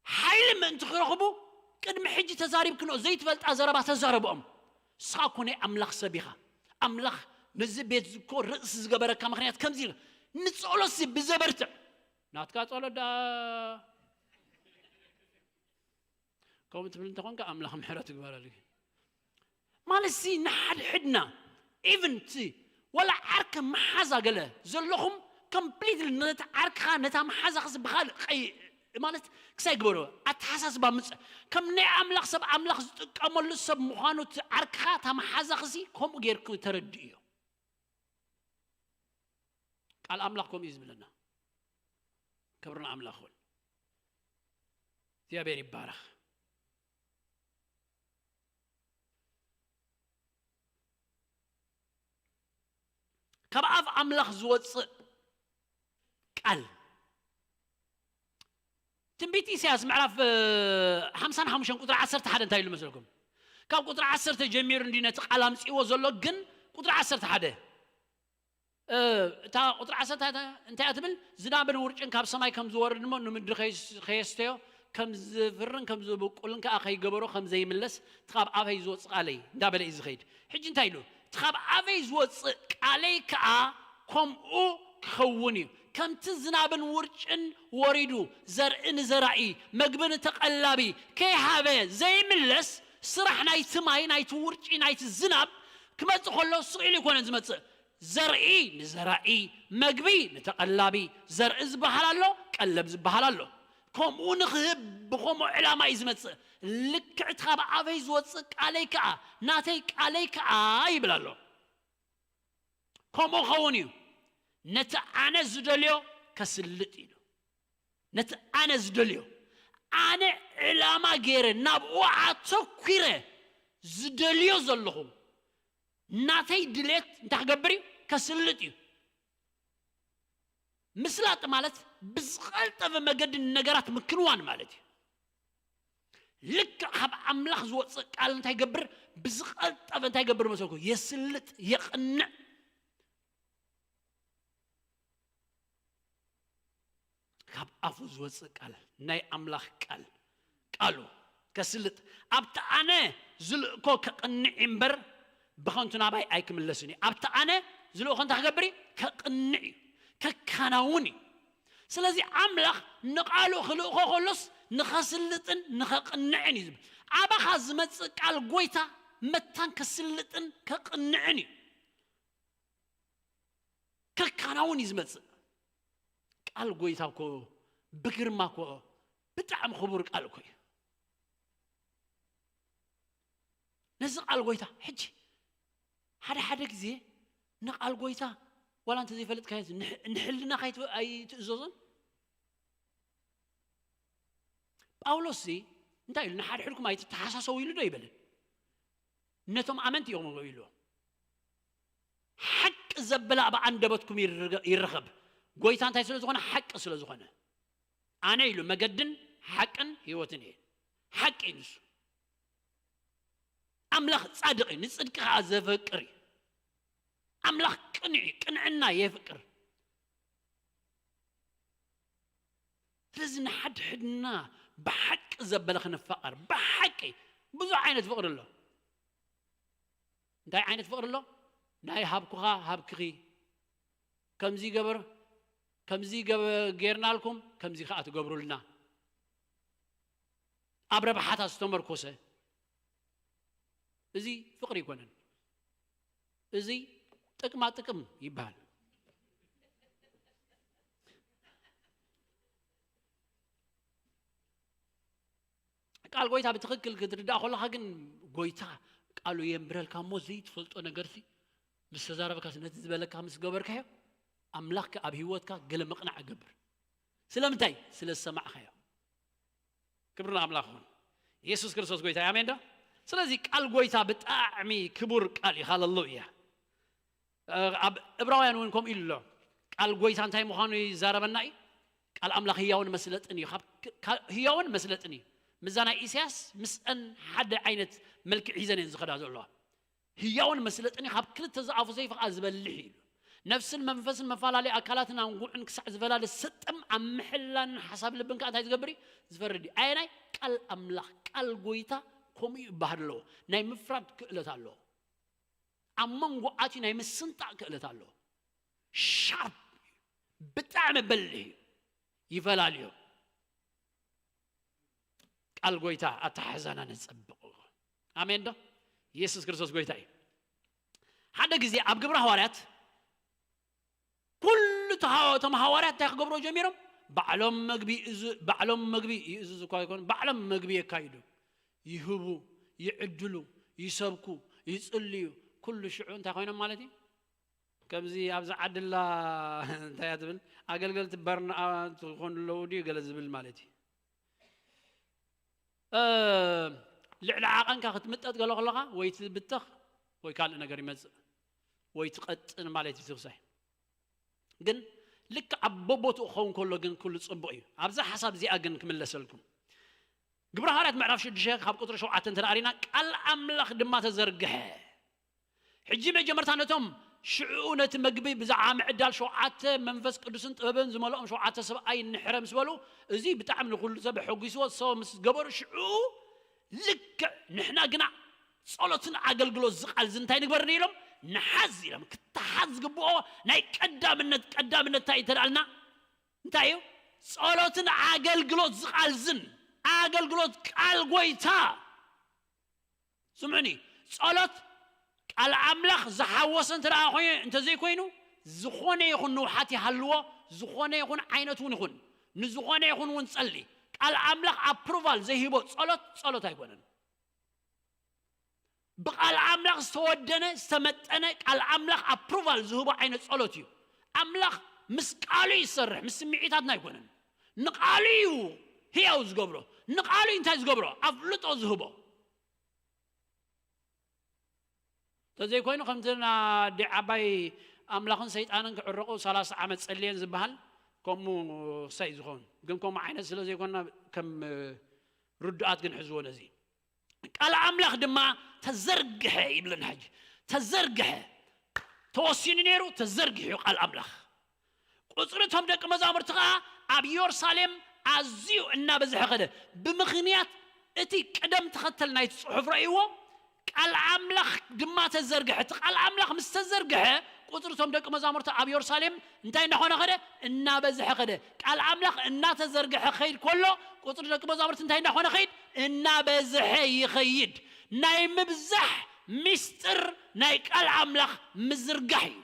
ሓይሊ ምእንቲ ክረኽቡ ቅድሚ ሕጂ ተዛሪብክንኦ ዘይትፈልጣ ዘረባ ተዛረብኦም። ንስኻ እኮ ናይ ኣምላኽ ሰብ ኢኻ። ኣምላኽ ነዚ ቤት እኮ ርእሲ ዝገበረካ ምኽንያት ከምዚ ኢሉ ንጸሎት ሲ ብዘበርትዕ ናትካ ጸሎት ደኣ ከምኡ ትብል እንተኾንካ ኣምላኽ ምሕረት ይግበረልኪ። ማለት ሲ ንሓድሕድና ኢቭን ቲ ወላ ዓርከ መሓዛ ገለ ዘለኹም ኮምፕሊትሊ ነቲ ዓርክኻ ነታ መሓዛኺ ሲ ብኻልእ ቀይ ማለት ክሳይ ግበሮ ኣተሓሳስባ ምጽእ ከም ናይ ኣምላኽ ሰብ ኣምላኽ ዝጥቀመሉ ሰብ ምዃኑ እቲ ዓርክኻ እታ መሓዛኺ ሲ ከምኡ ጌርኩ ተረድእዮ። ቃል ኣምላኽ ከምኡ እዩ ዝብለና። ክብሪ ንኣምላኽ ይኹን። እግዚኣብሔር ይባረኽ። ካብ ኣፍ ኣምላኽ ዝወፅእ ቃል ትንቢት ኢሳያስ ምዕራፍ ሓምሳን ሓሙሽተን ቁፅሪ ዓሰርተ ሓደ እንታይ ኢሉ መስለኩም? ካብ ቁፅሪ ዓሰርተ ጀሚሩ እንዲ ነቲ ቃል ኣምፅእዎ ዘሎ ግን ቁፅሪ ዓሰርተ ሓደ እታ ቁፅሪ ዓሰርተ እንታይ እያ ትብል? ዝናብን ውርጭን ካብ ሰማይ ከም ዝወርድ እሞ ንምድሪ ከየስተዮ ከም ዝፍርን ከም ዝብቁልን ከዓ ከይገበሮ ከም ዘይምለስ እቲ ካብ ኣፈይ ዝወፅእ ቃለይ እንዳበለ እዩ ዝኸይድ። ሕጂ እንታይ ኢሉ? እቲ ካብ ኣፈይ ዝወፅእ ቃለይ ከዓ ከምኡ ክኸውን እዩ። ከምቲ ዝናብን ውርጭን ወሪዱ ዘርኢ ንዘራኢ መግቢ ንተቐላቢ ከይሃበ ዘይምለስ ስራሕ ናይቲ ማይ ናይቲ ውርጪ ናይቲ ዝናብ ክመፅእ ከሎ ስቕ ኢሉ ይኮነን ዝመፅእ። ዘርኢ ንዘራኢ መግቢ ንተቐላቢ ዘርኢ ዝበሃል ኣሎ፣ ቀለብ ዝበሃል ኣሎ። ከምኡ ንኽህብ ብኸምኡ ዕላማ እዩ ዝመፅእ። ልክዕ እቲ ካብ ኣፈይ ዝወፅእ ቃለይ ከዓ ናተይ ቃለይ ከዓ ይብል ኣሎ። ከምኡ ኸውን እዩ። ነቲ ኣነ ዝደልዮ ከስልጥ ኢሉ ነቲ ኣነ ዝደልዮ ኣነ ዕላማ ገይረ ናብኡ ኣተኲረ ዝደልዮ ዘለኹ ናተይ ድሌት እንታይ ክገብር እዩ? ከስልጥ እዩ። ምስላጥ ማለት ብዝቐልጠፈ መገዲ ነገራት ምክንዋን ማለት እዩ። ልክዕ ካብ ኣምላኽ ዝወፅእ ቃል እንታይ ገብር? ብዝቐልጠፈ እንታይ ገብር መሰልኩ? የስልጥ፣ የቕንዕ። ካብ ኣፉ ዝወፅእ ቃል ናይ ኣምላኽ ቃል ቃሉ ከስልጥ ኣብቲ ኣነ ዝልእኮ ከቕንዕ እምበር ብኸንቱ ናባይ ኣይክምለስን እዩ። ኣብቲ ኣነ ዝልእኮ እንታይ ክገብር እዩ? ከቕንዕ እዩ፣ ከከናውን እዩ። ስለዚ ኣምላኽ ንቓሉ ክልእኮ ከሎስ ንኸስልጥን ንኸቕንዕን እዩ ዝብል። ኣባኻ ዝመፅእ ቃል ጎይታ መታን ከስልጥን ከቕንዕን እዩ። ከከናውን እዩ ዝመፅእ። ቃል ጎይታ እኮ ብግርማ እኮ ብጣዕሚ ክቡር ቃል እኮ እዩ። ነዚ ቃል ጎይታ ሕጂ ሓደ ሓደ ግዜ ንቃል ጎይታ ዋላ እንተዘይፈለጥካዮ ንሕልና ኣይትእዘዞን። ጳውሎስ ሲ እንታይ ኢሉ? ንሓድሕድኩም ኣይትተሓሳሰቡ ኢሉ ዶ ይበልን? ነቶም ኣመንቲ እዮም ኢሉ። ሓቂ ዘበላ ኣብ ኣንደበትኩም ይረኸብ። ጎይታ እንታይ ስለ ዝኾነ? ሓቂ ስለ ዝኾነ። ኣነ ኢሉ መገድን ሓቅን ህይወትን እየ። ሓቂ እዩ ንሱ። ኣምላኽ ጻድቕ እዩ፣ ንጽድቂ ከኣ ዘፈቅር እዩ። ኣምላኽ ቅኑዕ እዩ፣ ቅንዕና የፍቅር። ስለዚ ንሓድሕድና ብሓቂ ዘበለ ክንፋቐር፣ ብሓቂ ብዙሕ ዓይነት ፍቕሪ ኣሎ። እንታይ ዓይነት ፍቕሪ ኣሎ? ናይ ሃብኩኻ ሃብክኺ፣ ከምዚ ገበር፣ ከምዚ ገበ- ጌርናልኩም፣ ከምዚ ከኣ ትገብሩልና። ኣብ ረብሓታት ዝተመርኮሰ። እዚ ፍቕሪ ኣይኮነን። እዚ ጥቅማ ጥቅም ይበሃል። ቃል ጎይታ ብትኽክል ክትርዳእ ከለኻ ግን ጎይታ ቃሉ የንብረልካ እሞ ዘይትፈልጦ ነገርሲ ምስ ተዛረበካስ ነቲ ዝበለካ ምስ ገበርካዮ ኣምላኽካ ኣብ ህይወትካ ገለ ምቕናዕ እገብር። ስለምንታይ? ስለ ዝሰማዕካዮ። ክብሪ ንኣምላኽ ይኹን። ኢየሱስ ክርስቶስ ጎይታ እዩ። ኣሜን ዶ? ስለዚ ቃል ጎይታ ብጣዕሚ ክቡር ቃል እዩ። ሃለሉያ። ኣብ ዕብራውያን እውን ከምኡ ኢሉ ኣሎ። ቃል ጎይታ እንታይ ምዃኑ ይዛረበና እዩ። ቃል ኣምላኽ ህያውን መስለጥን እዩ። ካብ ህያውን መስለጥን እዩ። ምዛ ናይ ኢሳያስ ምስአን ሓደ ዓይነት መልክዕ ሒዘን እየን ዝኸዳ ዘለዋ። ህያውን መስለጥን እዩ፣ ካብ ክልተ ዝኣፉ ሰይፊ ከዓ ዝበልሕ እዩ። ነፍስን መንፈስን መፈላለዩ ኣካላትን ኣንጉዕን ክሳዕ ዝፈላለ ሰጥም ኣብ ምሕላን ሓሳብ ልብን ከዓ እንታይ ዝገብር እዩ? ዝፈርድ እዩ። ኣየናይ? ቃል ኣምላኽ፣ ቃል ጎይታ ከምኡ ይበሃል ኣለዎ። ናይ ምፍራድ ክእለት ኣለዎ። ኣብ መንጎ ኣትዩ ናይ ምስንጣቕ ክእለት ኣለዎ። ሻርፕ፣ ብጣዕሚ በሊሕ እዩ። ይፈላልዮ። ቃል ጎይታ ኣተሓሕዛና ነጸብቕ። ኣሜን ዶ? ኢየሱስ ክርስቶስ ጎይታ እዩ። ሓደ ግዜ ኣብ ግብረ ሃዋርያት ኩሉ ተሃ- እቶም ሃዋርያት እንታይ ክገብሩ ጀሚሮም? ባዕሎም መግቢ ይእዝ- ባዕሎም መግቢ ይእዝዙ እኳ ይኮኑ፣ ባዕሎም መግቢ የካይዱ፣ ይህቡ፣ ይዕድሉ፣ ይሰብኩ፣ ይጽልዩ። ኩሉ ሽዑ እንታይ ኮይኖም ማለት እዩ? ከምዚ ኣብዚ ዓድላ እንታይ እያ ትብል? ኣገልገልቲ በርንኣውት ዝኾኑ ኣለዉ ድዩ ገለ ዝብል ማለት እዩ። እ፣ ልዕሊ ዓቐንካ ክትምጠጥ ገለ ከለኻ ወይ ትብተኽ ወይ ካልእ ነገር ይመጽእ ወይ ትቐጥን ማለት እዩ ትኽሳይ። ግን ልክዕ ኣብ ቦቦትኡ ክኸውን ከሎ ግን ኩሉ ጽቡቕ እዩ። ኣብዛ ሓሳብ እዚኣ ግን ክምለሰልኩም። ግብረ ሃዋርያት ምዕራፍ ሽዱሽተ ካብ ቁጽሪ ሸውዓተ እንተ ደኣ ርኢና፣ ቃል ኣምላኽ ድማ ተዘርግሐ። ሕጂ መጀመርታ ነቶም ሽዑ ነቲ መግቢ ብዛዕባ ምዕዳል ሸውዓተ መንፈስ ቅዱስን ጥበብን ዝመልኦም ሸውዓተ ሰብኣይ እንሕረ ምስ በሉ፣ እዚ ብጣዕሚ ንኹሉ ሰብ ኣሐጒስዎ። So ምስ ገበሩ ሽዑ ልክዕ ንሕና ግና ጸሎትን ኣገልግሎት ዝቃልዝ እንታይ ንግበር ኢሎም ንሓዝ ኢሎም። ክተሓዝ ዝግብኦ ናይ ቀዳምነት፣ ቀዳምነት እንታይ እዩ ተዳልና? እንታይ እዩ? ጸሎትን ኣገልግሎት ዝቃልዝን ኣገልግሎት ቃል ጎይታ። ስምዑኒ፣ ጸሎት ቃል ኣምላኽ ዝሓወሰ እንተ ደኣ ኮይኑ፣ እንተ ዘይኮይኑ፣ ዝኾነ ይኹን ንውሓት ይሃልዎ፣ ዝኾነ ይኹን ዓይነት እውን ይኹን፣ ንዝኾነ ይኹን እውን ጸሊ፣ ቃል ኣምላኽ ኣፕሩቫል ዘይህቦ ጸሎት፣ ጸሎት ኣይኮነን። ብቃል ኣምላኽ ዝተወደነ፣ ዝተመጠነ፣ ቃል ኣምላኽ ኣፕሩቫል ዝህቦ ዓይነት ጸሎት እዩ። ኣምላኽ ምስ ቃሉ ይሰርሕ፣ ምስ ስምዒታትና ኣይኮነን። ንቃሉ እዩ ህያው ዝገብሮ። ንቃሉ እዩ እንታይ ዝገብሮ? ኣፍልጦ ዝህቦ። እንተዘይኮይኑ ከምቲ ኣዲ ዓባይ ኣምላኽን ሰይጣንን ክዕረቑ ሰላሳ ዓመት ጸልየን ዝበሃል ከምኡ ክሳይ ዝኸውን። ግን ከምኡ ዓይነት ስለ ዘይኮንና ከም ርዱኣት ግን ሕዝዎ ነዚ። ቃል ኣምላኽ ድማ ተዘርግሐ ይብለና። ሕጂ ተዘርግሐ ተወሲኑ ነይሩ፣ ተዘርጊሑ ቃል ኣምላኽ። ቁጽሪ እቶም ደቂ መዛሙርቲ ኸኣ ኣብ የሩሳሌም ኣዝዩ እናበዝሐ ኸደ። ብምኽንያት እቲ ቅደም ተኸተል ናይቲ ጽሑፍ ረእይዎ፣ ቃል ኣምላኽ ድማ ተዘርግሐ። እቲ ቃል ኣምላኽ ምስ ተዘርግሐ፣ ቁጽሪ እቶም ደቂ መዛሙርቲ ኣብ የሩሳሌም እንታይ እናኾነ ኸደ? እናበዝሐ ኸደ። ቃል ኣምላኽ እናተዘርግሐ ኸይድ ከሎ፣ ቁጽሪ ደቂ መዛሙርቲ እንታይ እናኾነ ኸይድ? እናበዝሐ ይኸይድ። ናይ ምብዛሕ ሚስጥር ናይ ቃል ኣምላኽ ምዝርጋሕ እዩ።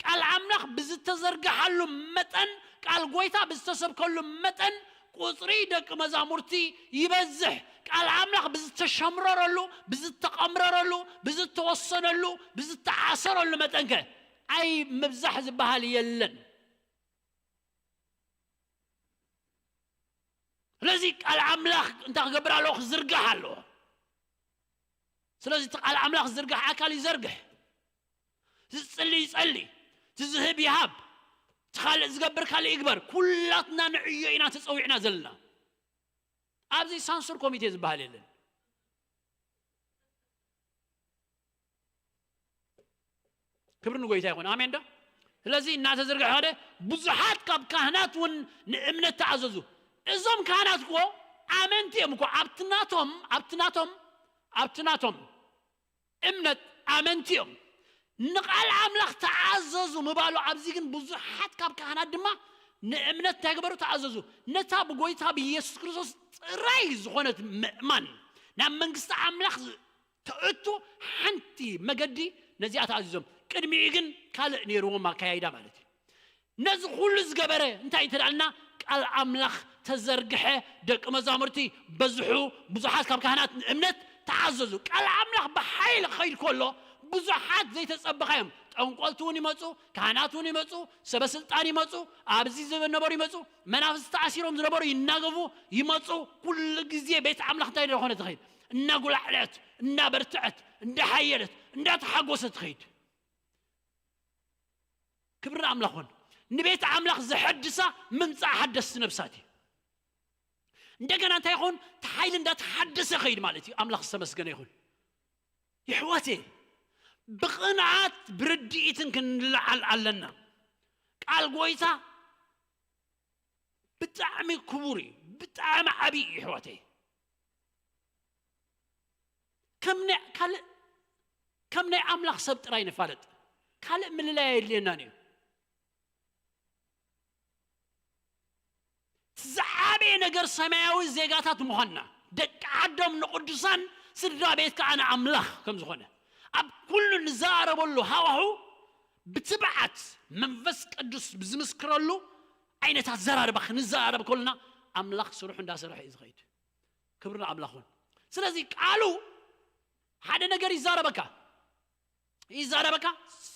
ቃል ኣምላኽ ብዝተዘርግሓሉ መጠን፣ ቃል ጎይታ ብዝተሰብከሉ መጠን፣ ቁጽሪ ደቂ መዛሙርቲ ይበዝሕ። ቃል ኣምላኽ ብዝተሸምረረሉ፣ ብዝተቐምረረሉ፣ ብዝተወሰነሉ፣ ብዝተኣሰረሉ መጠንከ ኣይ ምብዛሕ ዝበሃል የለን። ስለዚ ቃል ኣምላኽ እንታይ ክገብር ኣለዎ? ክዝርጋሕ ኣለዎ። ስለዚ እቲ ቃል ኣምላኽ ዝርጋሕ ኣካል ይዘርግሕ። ዝጽሊ ይጸሊ፣ ዝዝህብ ይሃብ፣ እቲ ካልእ ዝገብር ካልእ ይግበር። ኩላትና ንዕዮ ኢና ተጸዊዕና ዘለና። ኣብዚ ሳንሱር ኮሚቴ ዝበሃል የለን። ክብሪ ንጎይታ ይኹን። ኣሜን ዶ? ስለዚ እናተዘርግሐ ኸደ ብዙሓት ካብ ካህናት እውን ንእምነት ተኣዘዙ። እዞም ካህናት እኮ ኣመንቲ እዮም እኮ። ኣብቲ ናቶም፣ ኣብቲ ናቶም፣ ኣብቲ ናቶም እምነት ኣመንቲ እዮም። ንቓል ኣምላኽ ተኣዘዙ ምባሉ ኣብዚ ግን ብዙሓት ካብ ካህናት ድማ ንእምነት እንታይ ገበሩ? ተኣዘዙ። ነታ ብጎይታ ብኢየሱስ ክርስቶስ ጥራይ ዝኾነት ምእማን ናብ መንግስቲ ኣምላኽ ተእቱ ሓንቲ መገዲ ነዚኣ ተኣዚዞም። ቅድሚኡ ግን ካልእ ነይርዎም ኣካያይዳ ማለት እዩ። ነዚ ኩሉ ዝገበረ እንታይ እንተዳልና ቃል ኣምላኽ ተዘርግሐ፣ ደቂ መዛሙርቲ በዝሑ፣ ብዙሓት ካብ ካህናት ንእምነት ተኣዘዙ። ቃል ኣምላኽ ብሓይሊ ክኸይድ ከሎ ብዙሓት ዘይተጸበኻዮም፣ ጠንቆልቲ እውን ይመጹ፣ ካህናት እውን ይመጹ፣ ሰበ ስልጣን ይመጹ፣ ኣብዚ ዝነበሩ ይመጹ፣ መናፍስቲ ተኣሲሮም ዝነበሩ ይናገፉ ይመጹ። ኩሉ ግዜ ቤት ኣምላኽ እንታይ ዝኾነ ትኸይድ፣ እናጉላዕለዐት፣ እናበርትዐት፣ እንዳሓየለት፣ እንዳተሓጎሰት ትኸይድ። ክብሪ ኣምላኽ ኾን። ንቤት ኣምላኽ ዘሐድሳ ምምጻእ ሓደስቲ ነብሳት እዩ። እንደገና እንታይ ይኾን? እቲ ሓይሊ እንዳተሓደሰ ኸይድ ማለት እዩ። ኣምላኽ ዝተመስገነ ይኹን። ይሕዋቴ፣ ብቕንዓት ብርድኢትን ክንለዓል ኣለና። ቃል ጎይታ ብጣዕሚ ክቡር እዩ፣ ብጣዕሚ ዓብዪ እዩ። ይሕዋቴ፣ ከም ናይ ካልእ፣ ከም ናይ ኣምላኽ ሰብ ጥራይ ንፋለጥ። ካልእ ምልላይ ኣየድልየናን እዩ። እቲ ዝዓበየ ነገር ሰማያዊ ዜጋታት ምዃንና፣ ደቂ ዓዶም ንቕዱሳን፣ ስድራ ቤት ከዓ ንኣምላኽ ከም ዝኾነ፣ ኣብ ኩሉ ንዘራረበሉ ሃዋሁ ብትብዓት መንፈስ ቅዱስ ብዝምስክረሉ ዓይነት ኣዘራርባ ክንዘራረብ ከለና፣ ኣምላኽ ስርሑ እንዳሰርሐ እዩ ዝኸይድ። ክብሪ ንኣምላኽ ይኹን። ስለዚ ቃሉ ሓደ ነገር ይዛረበካ፣ ይዛረበካ።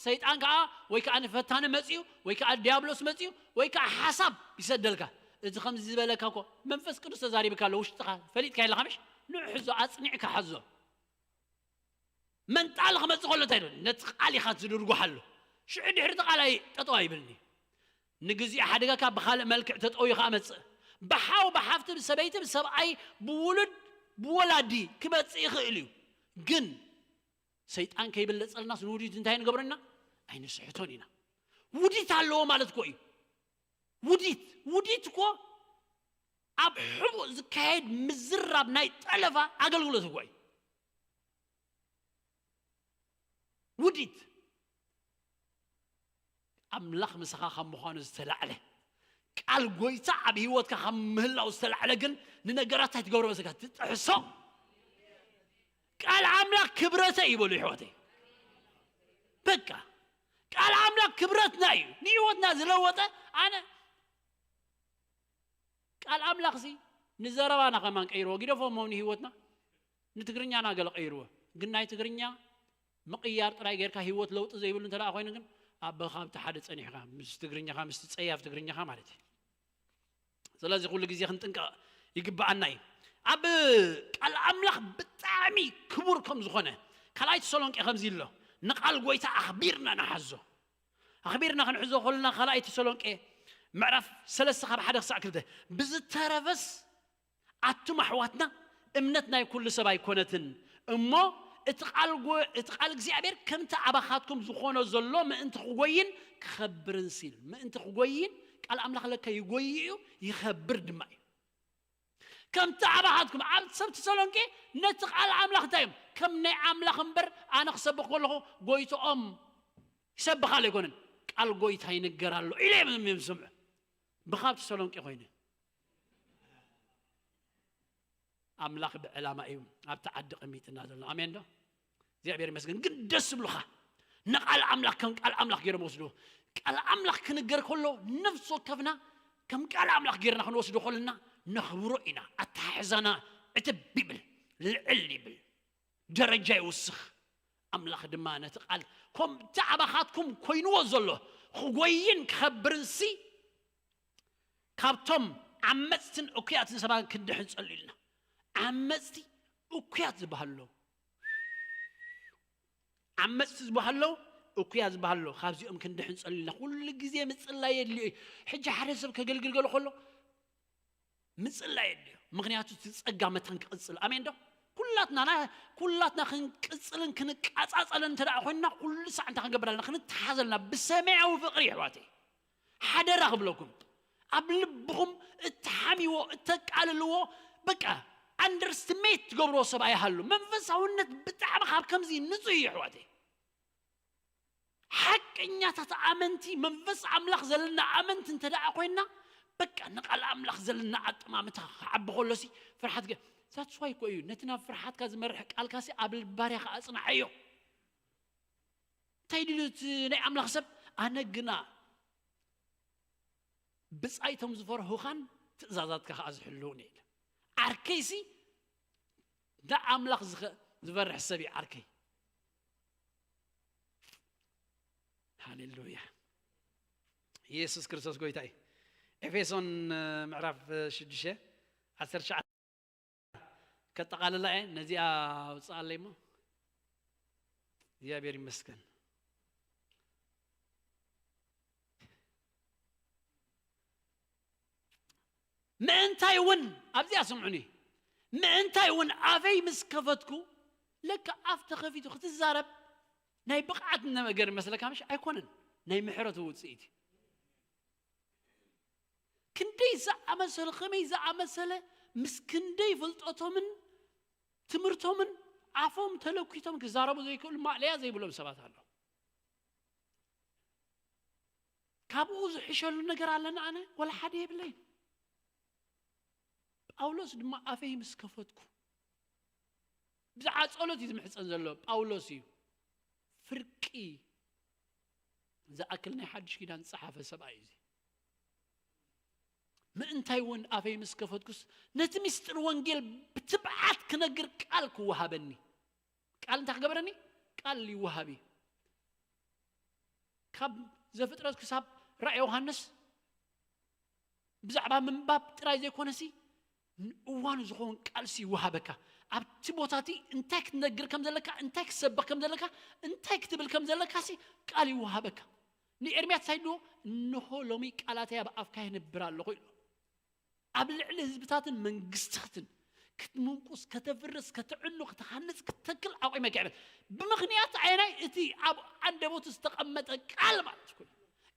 ሰይጣን ከዓ ወይ ከዓ ንፈታኒ መፅዩ፣ ወይ ከዓ ዲያብሎስ መፅዩ፣ ወይ ከዓ ሓሳብ ይሰደልካ። እዚ ከምዚ ዝበለካ እኮ መንፈስ ቅዱስ ተዛሪብካ ኣሎ፣ ውሽጥኻ ፈሊጥካ የለኻ ምሽ? ንዑ ሕዞ፣ ኣፅኒዕካ ሓዞ። መንጣል ክመፅእ ከሎ እንታይ ይብል? ነቲ ቃል ኢኻ ትድርጉሓሉ። ሽዑ ድሕሪ እቲ ቃል ኣይ-፣ ጠጠው ኣይብልኒ። ንግዜኡ ሓደጋካ ብኻልእ መልክዕ ተጠውዩ ከኣ መጽእ። ብሓው ብሓፍቲ ብሰበይቲ ብሰብኣይ ብውሉድ ብወላዲ ክመጽእ ይኽእል እዩ። ግን ሰይጣን ከይብለጸልናስ ንውዲት እንታይ ንገብረና? ኣይንስሕቶን ኢና። ውዲት ኣለዎ ማለት እኮ እዩ። ውዲት፣ ውዲት እኮ ኣብ ሕቡእ ዝካየድ ምዝራብ ናይ ጠለፋ ኣገልግሎት እኮ እዩ። ውዲት ኣምላኽ ምሳኻ ካብ ምዃኑ ዝተላዕለ፣ ቃል ጎይታ ኣብ ህይወትካ ካብ ምህላው ዝተላዕለ ግን ንነገራት ኣይትገብሮ፣ በስካ ትጥሕሶ። ቃል ኣምላኽ ክብረተ እዩ በሉ ይሕዋተይ። በቃ ቃል ኣምላኽ ክብረትና እዩ። ንህይወትና ዝለወጠ ኣነ ቃል ኣምላኽሲ ንዘረባና ከማን ቀይርዎ። ግደፎ እሞ ንህይወትና ንትግርኛና ገለ ቀይርዎ። ግን ናይ ትግርኛ ምቕያር ጥራይ ጌርካ ህይወት ለውጢ ዘይብሉ እንተ ደኣ ኮይኑ ግን ኣቦኻ ኣብቲ ሓደ ጸኒሕካ ምስ ትግርኛኻ፣ ምስቲ ጸያፍ ትግርኛኻ ማለት እዩ። ስለዚ ኩሉ ግዜ ክንጥንቀቕ ይግብኣና እዩ። ኣብ ቃል ኣምላኽ ብጣዕሚ ክቡር ከም ዝኾነ ካልኣይ ተሰሎንቄ ከምዚ ኣሎ፣ ንቃል ጎይታ ኣኽቢርና ንሓዞ። ኣኽቢርና ክንሕዞ ከለና ካልኣይ ተሰሎንቄ ምዕራፍ ሰለስተ ካብ ሓደ ክሳዕ ክልተ፣ ብዝተረፈስ ኣቱም ኣሕዋትና እምነት ናይ ኩሉ ሰብ ኣይኮነትን እሞ እቲ ቃል ጎ-፣ እቲ ቃል እግዚኣብሔር ከምቲ ኣባኻትኩም ዝኾኖ ዘሎ ምእንቲ ክጎይን ክኸብርን ሲል። ምእንቲ ክጎይን ቃል ኣምላኽ ለካ ይጎይ እዩ፣ ይኸብር ድማ እዩ። ከምቲ ኣባኻትኩም ኣብ ሰብ ተሰሎንቄ ነቲ ቃል ኣምላኽ እንታይ እዮም? ከም ናይ ኣምላኽ እምበር ኣነ ክሰብኽ ከለኹ ጎይትኦም ይሰብኽ ኣሎ ኣይኮነን፣ ቃል ጎይታ ይንገር ኣሎ ኢለ እዮም ዝስምዑ። ብኻብ ተሰሎንቄ ኮይኑ ኣምላኽ ብዕላማ እዩ ኣብቲ ዓዲ ቀሚጥና ዘሎ። ኣሜን ዶ? እግዚኣብሔር ይመስገን። ግን ደስ ዝብሉኻ ንቃል ኣምላኽ ከም ቃል ኣምላኽ ገይሮም ወስድዎ። ቃል ኣምላኽ ክንገር ከሎ ነፍሲ ወከፍና ከም ቃል ኣምላኽ ገይርና ክንወስዶ ከለና ነኽብሮ ኢና። ኣተሓሕዛና ዕትብ ይብል፣ ልዕል ይብል፣ ደረጃ ይውስኽ። ኣምላኽ ድማ ነቲ ቃል ከምቲ ኣባኻትኩም ኮይንዎ ዘሎ ክጎይን ክኸብርን ሲ ካብቶም ዓመፅትን እኩያትን ሰባት ክንድሕን ጸሉ ኢልና። ዓመፅቲ እኩያት ዝበሃሉ ኣለዉ። ዓመፅቲ ዝበሃሉ ኣለዉ፣ እኩያት ዝበሃሉ ኣለዉ። ካብዚኦም ክንድሕን ጸሉ ኢልና። ኩሉ ግዜ ምጽላይ የድልዮ እዩ። ሕጂ ሓደ ሰብ ከገልግል ገሎ ከሎ ምጽላይ የድልዮ። ምኽንያቱ እቲ ጸጋ መታን ክቕጽል። ኣሜን ዶ? ኩላትና ና-፣ ኩላትና ክንቅጽልን ክንቃጻጸልን እንተ ደኣ ኮይንና፣ ኩሉ ሳዕ እንታይ ክንገብር ኣለና? ክንተሓዝ ኣለና። ብሰማያዊ ፍቕሪ፣ ኣሕዋተይ። ሓደራ ክብለኩም፣ ኣብ ልብኹም እትሓምይዎ፣ እተቃልልዎ፣ በቃ፣ ኣንደርስቲሜት ትገብርዎ ሰብ ኣይሃሉ። መንፈሳውነት ብጣዕሚ ካብ ከምዚ ንጹህ እዩ፣ ኣሕዋተይ። ሓቀኛታት ኣመንቲ፣ መንፈስ ኣምላኽ ዘለና ኣመንቲ እንተ ደኣ ኮይንና፣ በቃ፣ ንቃል ኣምላኽ ዘለና ኣጠማምታ ክዓቢ ከሎሲ፣ ፍርሓት ገ-፣ that's why እኮ እዩ፣ ነቲ ናብ ፍርሓትካ ዝመርሕ ቃልካሲ ኣብ ልቢ ባርያኻ ኣጽንዓዮ። እንታይ ድልዩ እቲ ናይ ኣምላኽ ሰብ? ኣነ ግና ብጻይቶም ዝፈርሁኻን ትእዛዛትካ ከኣ ዝሕልውን እየ ኢለ። ዓርከይሲ ንኣምላኽ ዝኸ- ዝፈርሕ ሰብ እዩ ዓርከይ። ሃሌሉያ። ኢየሱስ ክርስቶስ ጎይታ እዩ። ኤፌሶን ምዕራፍ ሽዱሽተ ዓሰርተ ትሽዓተ ከጠቓልላ እየ። ነዚኣ ኣውፅኣለይ እሞ እግዚኣብሔር ይመስገን። ምእንታይ እውን ኣብዚኣ ስምዑኒ፣ ምእንታይ እውን ኣፈይ ምስ ከፈትኩ፣ ለካ ኣፍ ተኸፊቱ ክትዛረብ ናይ ብቕዓት ነገር ይመስለካ ምሽ ኣይኮነን፣ ናይ ምሕረቱ ውፅኢት እዩ። ክንደይ ዝኣመሰሉ ከመይ ዝኣመሰለ ምስ ክንደይ ፍልጠቶምን ትምህርቶምን ኣፎም ተለኪቶም ክዛረቡ ዘይክእሉ ማእለያ ዘይብሎም ሰባት ኣለዉ። ካብኡ ዝሕሸሉ ነገር ኣለና ኣነ ወላ ሓደ የብለይ። ጳውሎስ ድማ ኣፈይ ምስ ከፈትኩ ብዛዕባ ጸሎት እዩ ዝምሕጸን ዘሎ ጳውሎስ እዩ። ፍርቂ ዝኣክል ናይ ሓድሽ ኪዳን ዝጸሓፈ ሰብኣይ እዩ። ምእንታይ እውን ኣፈይ ምስ ከፈትኩስ ነቲ ምስጢር ወንጌል ብትብዓት ክነግር ቃል ክወሃበኒ። ቃል እንታይ ክገበረኒ? ቃል ይወሃብ እዩ። ካብ ዘፍጥረት ክሳብ ራእይ ዮሃንስ ብዛዕባ ምንባብ ጥራይ ዘይኮነሲ እዋኑ ዝኸውን ቃልሲ ይወሃበካ። ኣብቲ ቦታ እቲ እንታይ ክትነግር ከም ዘለካ፣ እንታይ ክትሰብኽ ከም ዘለካ፣ እንታይ ክትብል ከም ዘለካ ሲ ቃል ይወሃበካ። ንኤርምያስ እንታይ ድዎ? እንሆ ሎሚ ቃላተይ ኣብ ኣፍካ የንብር ኣለኹ ኢሉ። ኣብ ልዕሊ ህዝብታትን መንግስታትን ክትምንቁስ፣ ከተፍርስ፣ ከተዕኑ፣ ክትሃንጽ፣ ክትተክል ኣቑመ ክዕበት ብምኽንያት ዓይናይ እቲ ኣብ ኣንደበቱ ዝተቐመጠ ቃል ማለት ኩሉ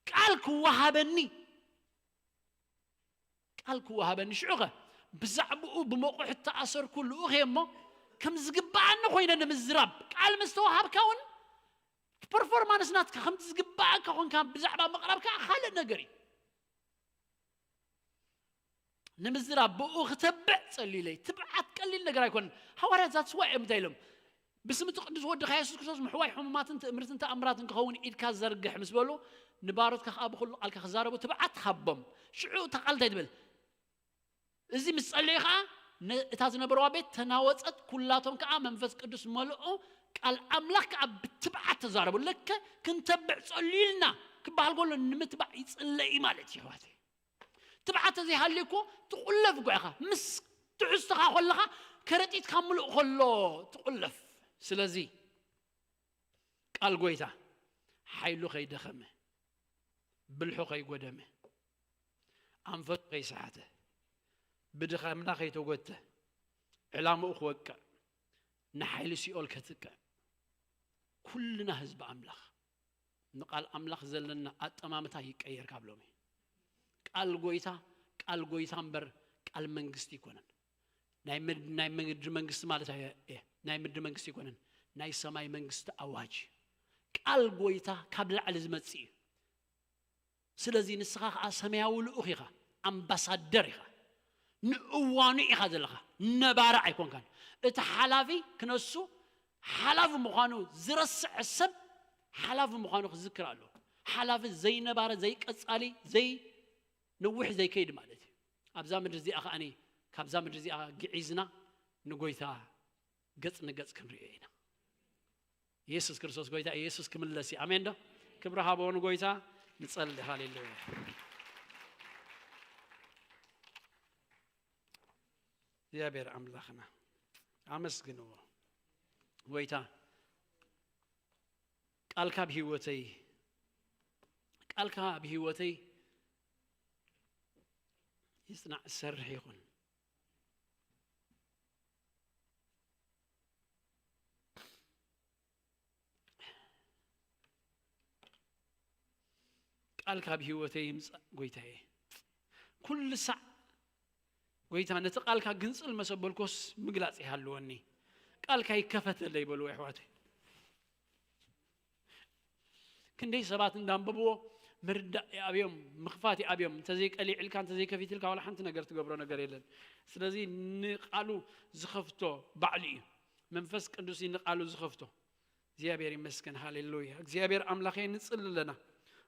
ቃል ክወሃበኒ ቃል ክወሃበኒ ሽዑኸ ብዛዕባኡ ብመቑሕ እተኣሰርኩ ልኡኽ እየ እሞ ከም ዝግብኣኒ ኮይነ ንምዝራብ ቃል ምስ ተዋሃብካ እውን ፐርፎርማንስ ናትካ ከምቲ ዝግብኣካ ኮንካ ብዛዕባ ምቕራብ ከዓ ካልእ ነገር እዩ። ንምዝራብ ብኡ ክተብዕ ጸሊለይ። ትብዓት ቀሊል ነገር ኣይኮነን። ሃዋርያት ዛትስዋ እዮም እንታይ ኢሎም? ብስም እቲ ቅዱስ ወድኻ የሱስ ክርስቶስ ምሕዋይ ሕሙማትን ትእምርትን ተኣምራትን ክኸውን ኢድካ ዘርግሕ ምስ በሉ ንባሮትካ ከዓ ብኩሉ ቃልካ ክዛረቡ ትብዓት ሃቦም። ሽዑ እታ ቃል እንታይ ትብል? እዚ ምስ ጸለዩ ከዓ ነ- እታ ዝነበረዋ ቤት ተናወጸት፣ ኩላቶም ከዓ መንፈስ ቅዱስ መልኡ፣ ቃል ኣምላኽ ከዓ ብትብዓት ተዛረቡ። ለከ ክንተብዕ ጸልዩልና ክበሃል ከሎ ንምትባዕ ይጽለይ ማለት እዩ ኣሕዋተይ። ትብዓት ተዘይሃልዩ እኮ ትቑለፍ እኮ ኢኻ። ምስ ትሕዝቶኻ ከለኻ ከረጢትካ ምሉእ ከሎ ትቑለፍ። ስለዚ ቃል ጎይታ ሓይሉ ከይደኸመ፣ ብልሑ ከይጎደመ፣ ኣንፈቱ ከይሰሓተ፣ ብድኻምና ከይተጎተ፣ ዕላምኡ ክወቅዕ፣ ንሓይሊ ሲኦል ከጥቅዕ፣ ኩልና ህዝቢ ኣምላኽ ንቃል ኣምላኽ ዘለና ኣጠማምታ ይቀየር ካብ ሎሚ። ቃል ጎይታ ቃል ጎይታ እምበር ቃል መንግስቲ ኣይኮነን። ናይ ምድ- ናይ ምድሪ መንግስቲ ማለት ኣየ- እየ። ናይ ምድሪ መንግስቲ ኣይኮነን። ናይ ሰማይ መንግስቲ ኣዋጅ እዩ። ቃል ጎይታ ካብ ላዕሊ ዝመጽእ እዩ። ስለዚ ንስኻ ከዓ ሰማያዊ ልኡኽ ኢኻ፣ ኣምባሳደር ኢኻ። ንእዋኑ ኢኻ ዘለኻ፣ ነባሪ ኣይኮንካን። እቲ ሓላፊ ክነሱ ሓላፊ ምዃኑ ዝረስዐ ሰብ ሓላፊ ምዃኑ ክዝክር ኣለዎ። ሓላፊ ዘይነባረ ዘይቀጻሊ ዘይ ነዊሕ ዘይከይድ ማለት እዩ። ኣብዛ ምድሪ እዚኣ ከዓኒ ካብዛ ምድሪ እዚኣ ግዒዝና ንጎይታ ገጽ ንገጽ ክንሪኦ ኢና። ኢየሱስ ክርስቶስ ጎይታ ኢየሱስ ክምለስ እዩ። ኣሜን ዶ? ክብሪ ሃቦ ንጎይታ። ንጸሊ። ሃሌሉያ። እግዚኣብሔር ኣምላኽና ኣመስግንዎ። ጎይታ ቃልካ ኣብ ህይወተይ ቃልካ ኣብ ህይወተይ ይጽናዕ ዝሰርሕ ይኹን። ቃልካ ኣብ ህይወተይ ይምጻእ ጎይታየ። ኩሉ ሳዕ ጎይታ ነቲ ቃልካ ግንጽል መሰበልኮስ ምግላጽ ይሃልወኒ። ቃልካ ይከፈተለይ በልዎ ኣሕዋተይ። ክንደይ ሰባት እንዳንበብዎ ምርዳእ ይኣብዮም፣ ምኽፋት ይኣብዮም። እንተዘይቀሊዕልካ እንተዘይከፊትልካ ዋላ ሓንቲ ነገር ትገብሮ ነገር የለን። ስለዚ ንቃሉ ዝኸፍቶ ባዕሉ እዩ። መንፈስ ቅዱስ እዩ ንቃሉ ዝኸፍቶ። እግዚኣብሔር ይመስገን። ሃሌሉያ። እግዚኣብሔር ኣምላኸ ንጽሊ ኣለና።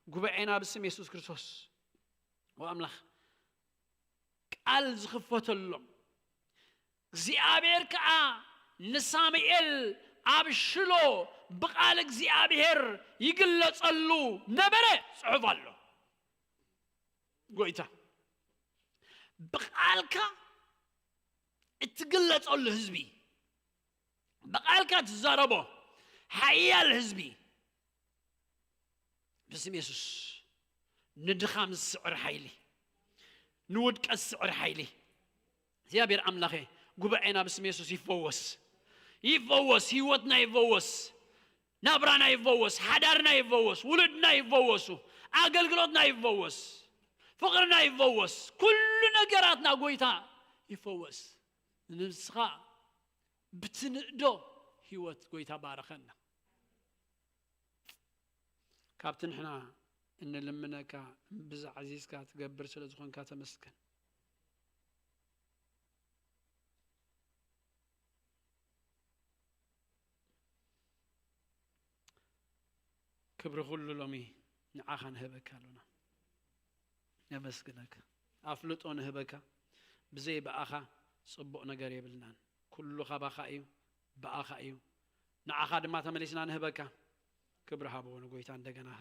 ጉባኤና ብስም የሱስ ክርስቶስ ወኣምላኽ ቃል ዝኽፈተሎም እግዚኣብሔር ከዓ ንሳሙኤል ኣብ ሽሎ ብቓል እግዚኣብሔር ይግለጸሉ ነበረ። ጽሑፍ ኣሎ። ጎይታ ብቓልካ እትግለጸሉ ህዝቢ፣ ብቓልካ ትዛረቦ ሓያል ህዝቢ፣ ብስም የሱስ ንድኻም ዝስዕር ሓይሊ፣ ንውድቀት ዝስዕር ሓይሊ እግዚኣብሔር ኣምላኸ፣ ጉባኤና ብስም የሱስ ይፈወስ፣ ይፈወስ፣ ህይወትና ይፈወስ፣ ናብራና ይፈወስ፣ ሓዳርና ይፈወስ፣ ውሉድና ይፈወሱ፣ ኣገልግሎትና ይፈወስ፣ ፍቕርና ይፈወስ፣ ኩሉ ነገራትና ጎይታ ይፈወስ። ንስኻ ብትንእዶ ህይወት ጎይታ ባረኸና። ካብቲ ንሕና እንልምነካ ብዛዕዚዝካ ትገብር ስለ ዝኾንካ ተመስገን። ክብሪ ኩሉ ሎሚ ንዓኻ ንህበካ ኣሎና። ነመስግነካ። ኣፍልጦ ንህበካ። ብዘይ ብኣኻ ጽቡቕ ነገር የብልናን። ኩሉ ካባኻ እዩ፣ ብኣኻ እዩ። ንዓኻ ድማ ተመሊስና ንህበካ። ክብሪ ሃብዎ ንጎይታ እንደገና።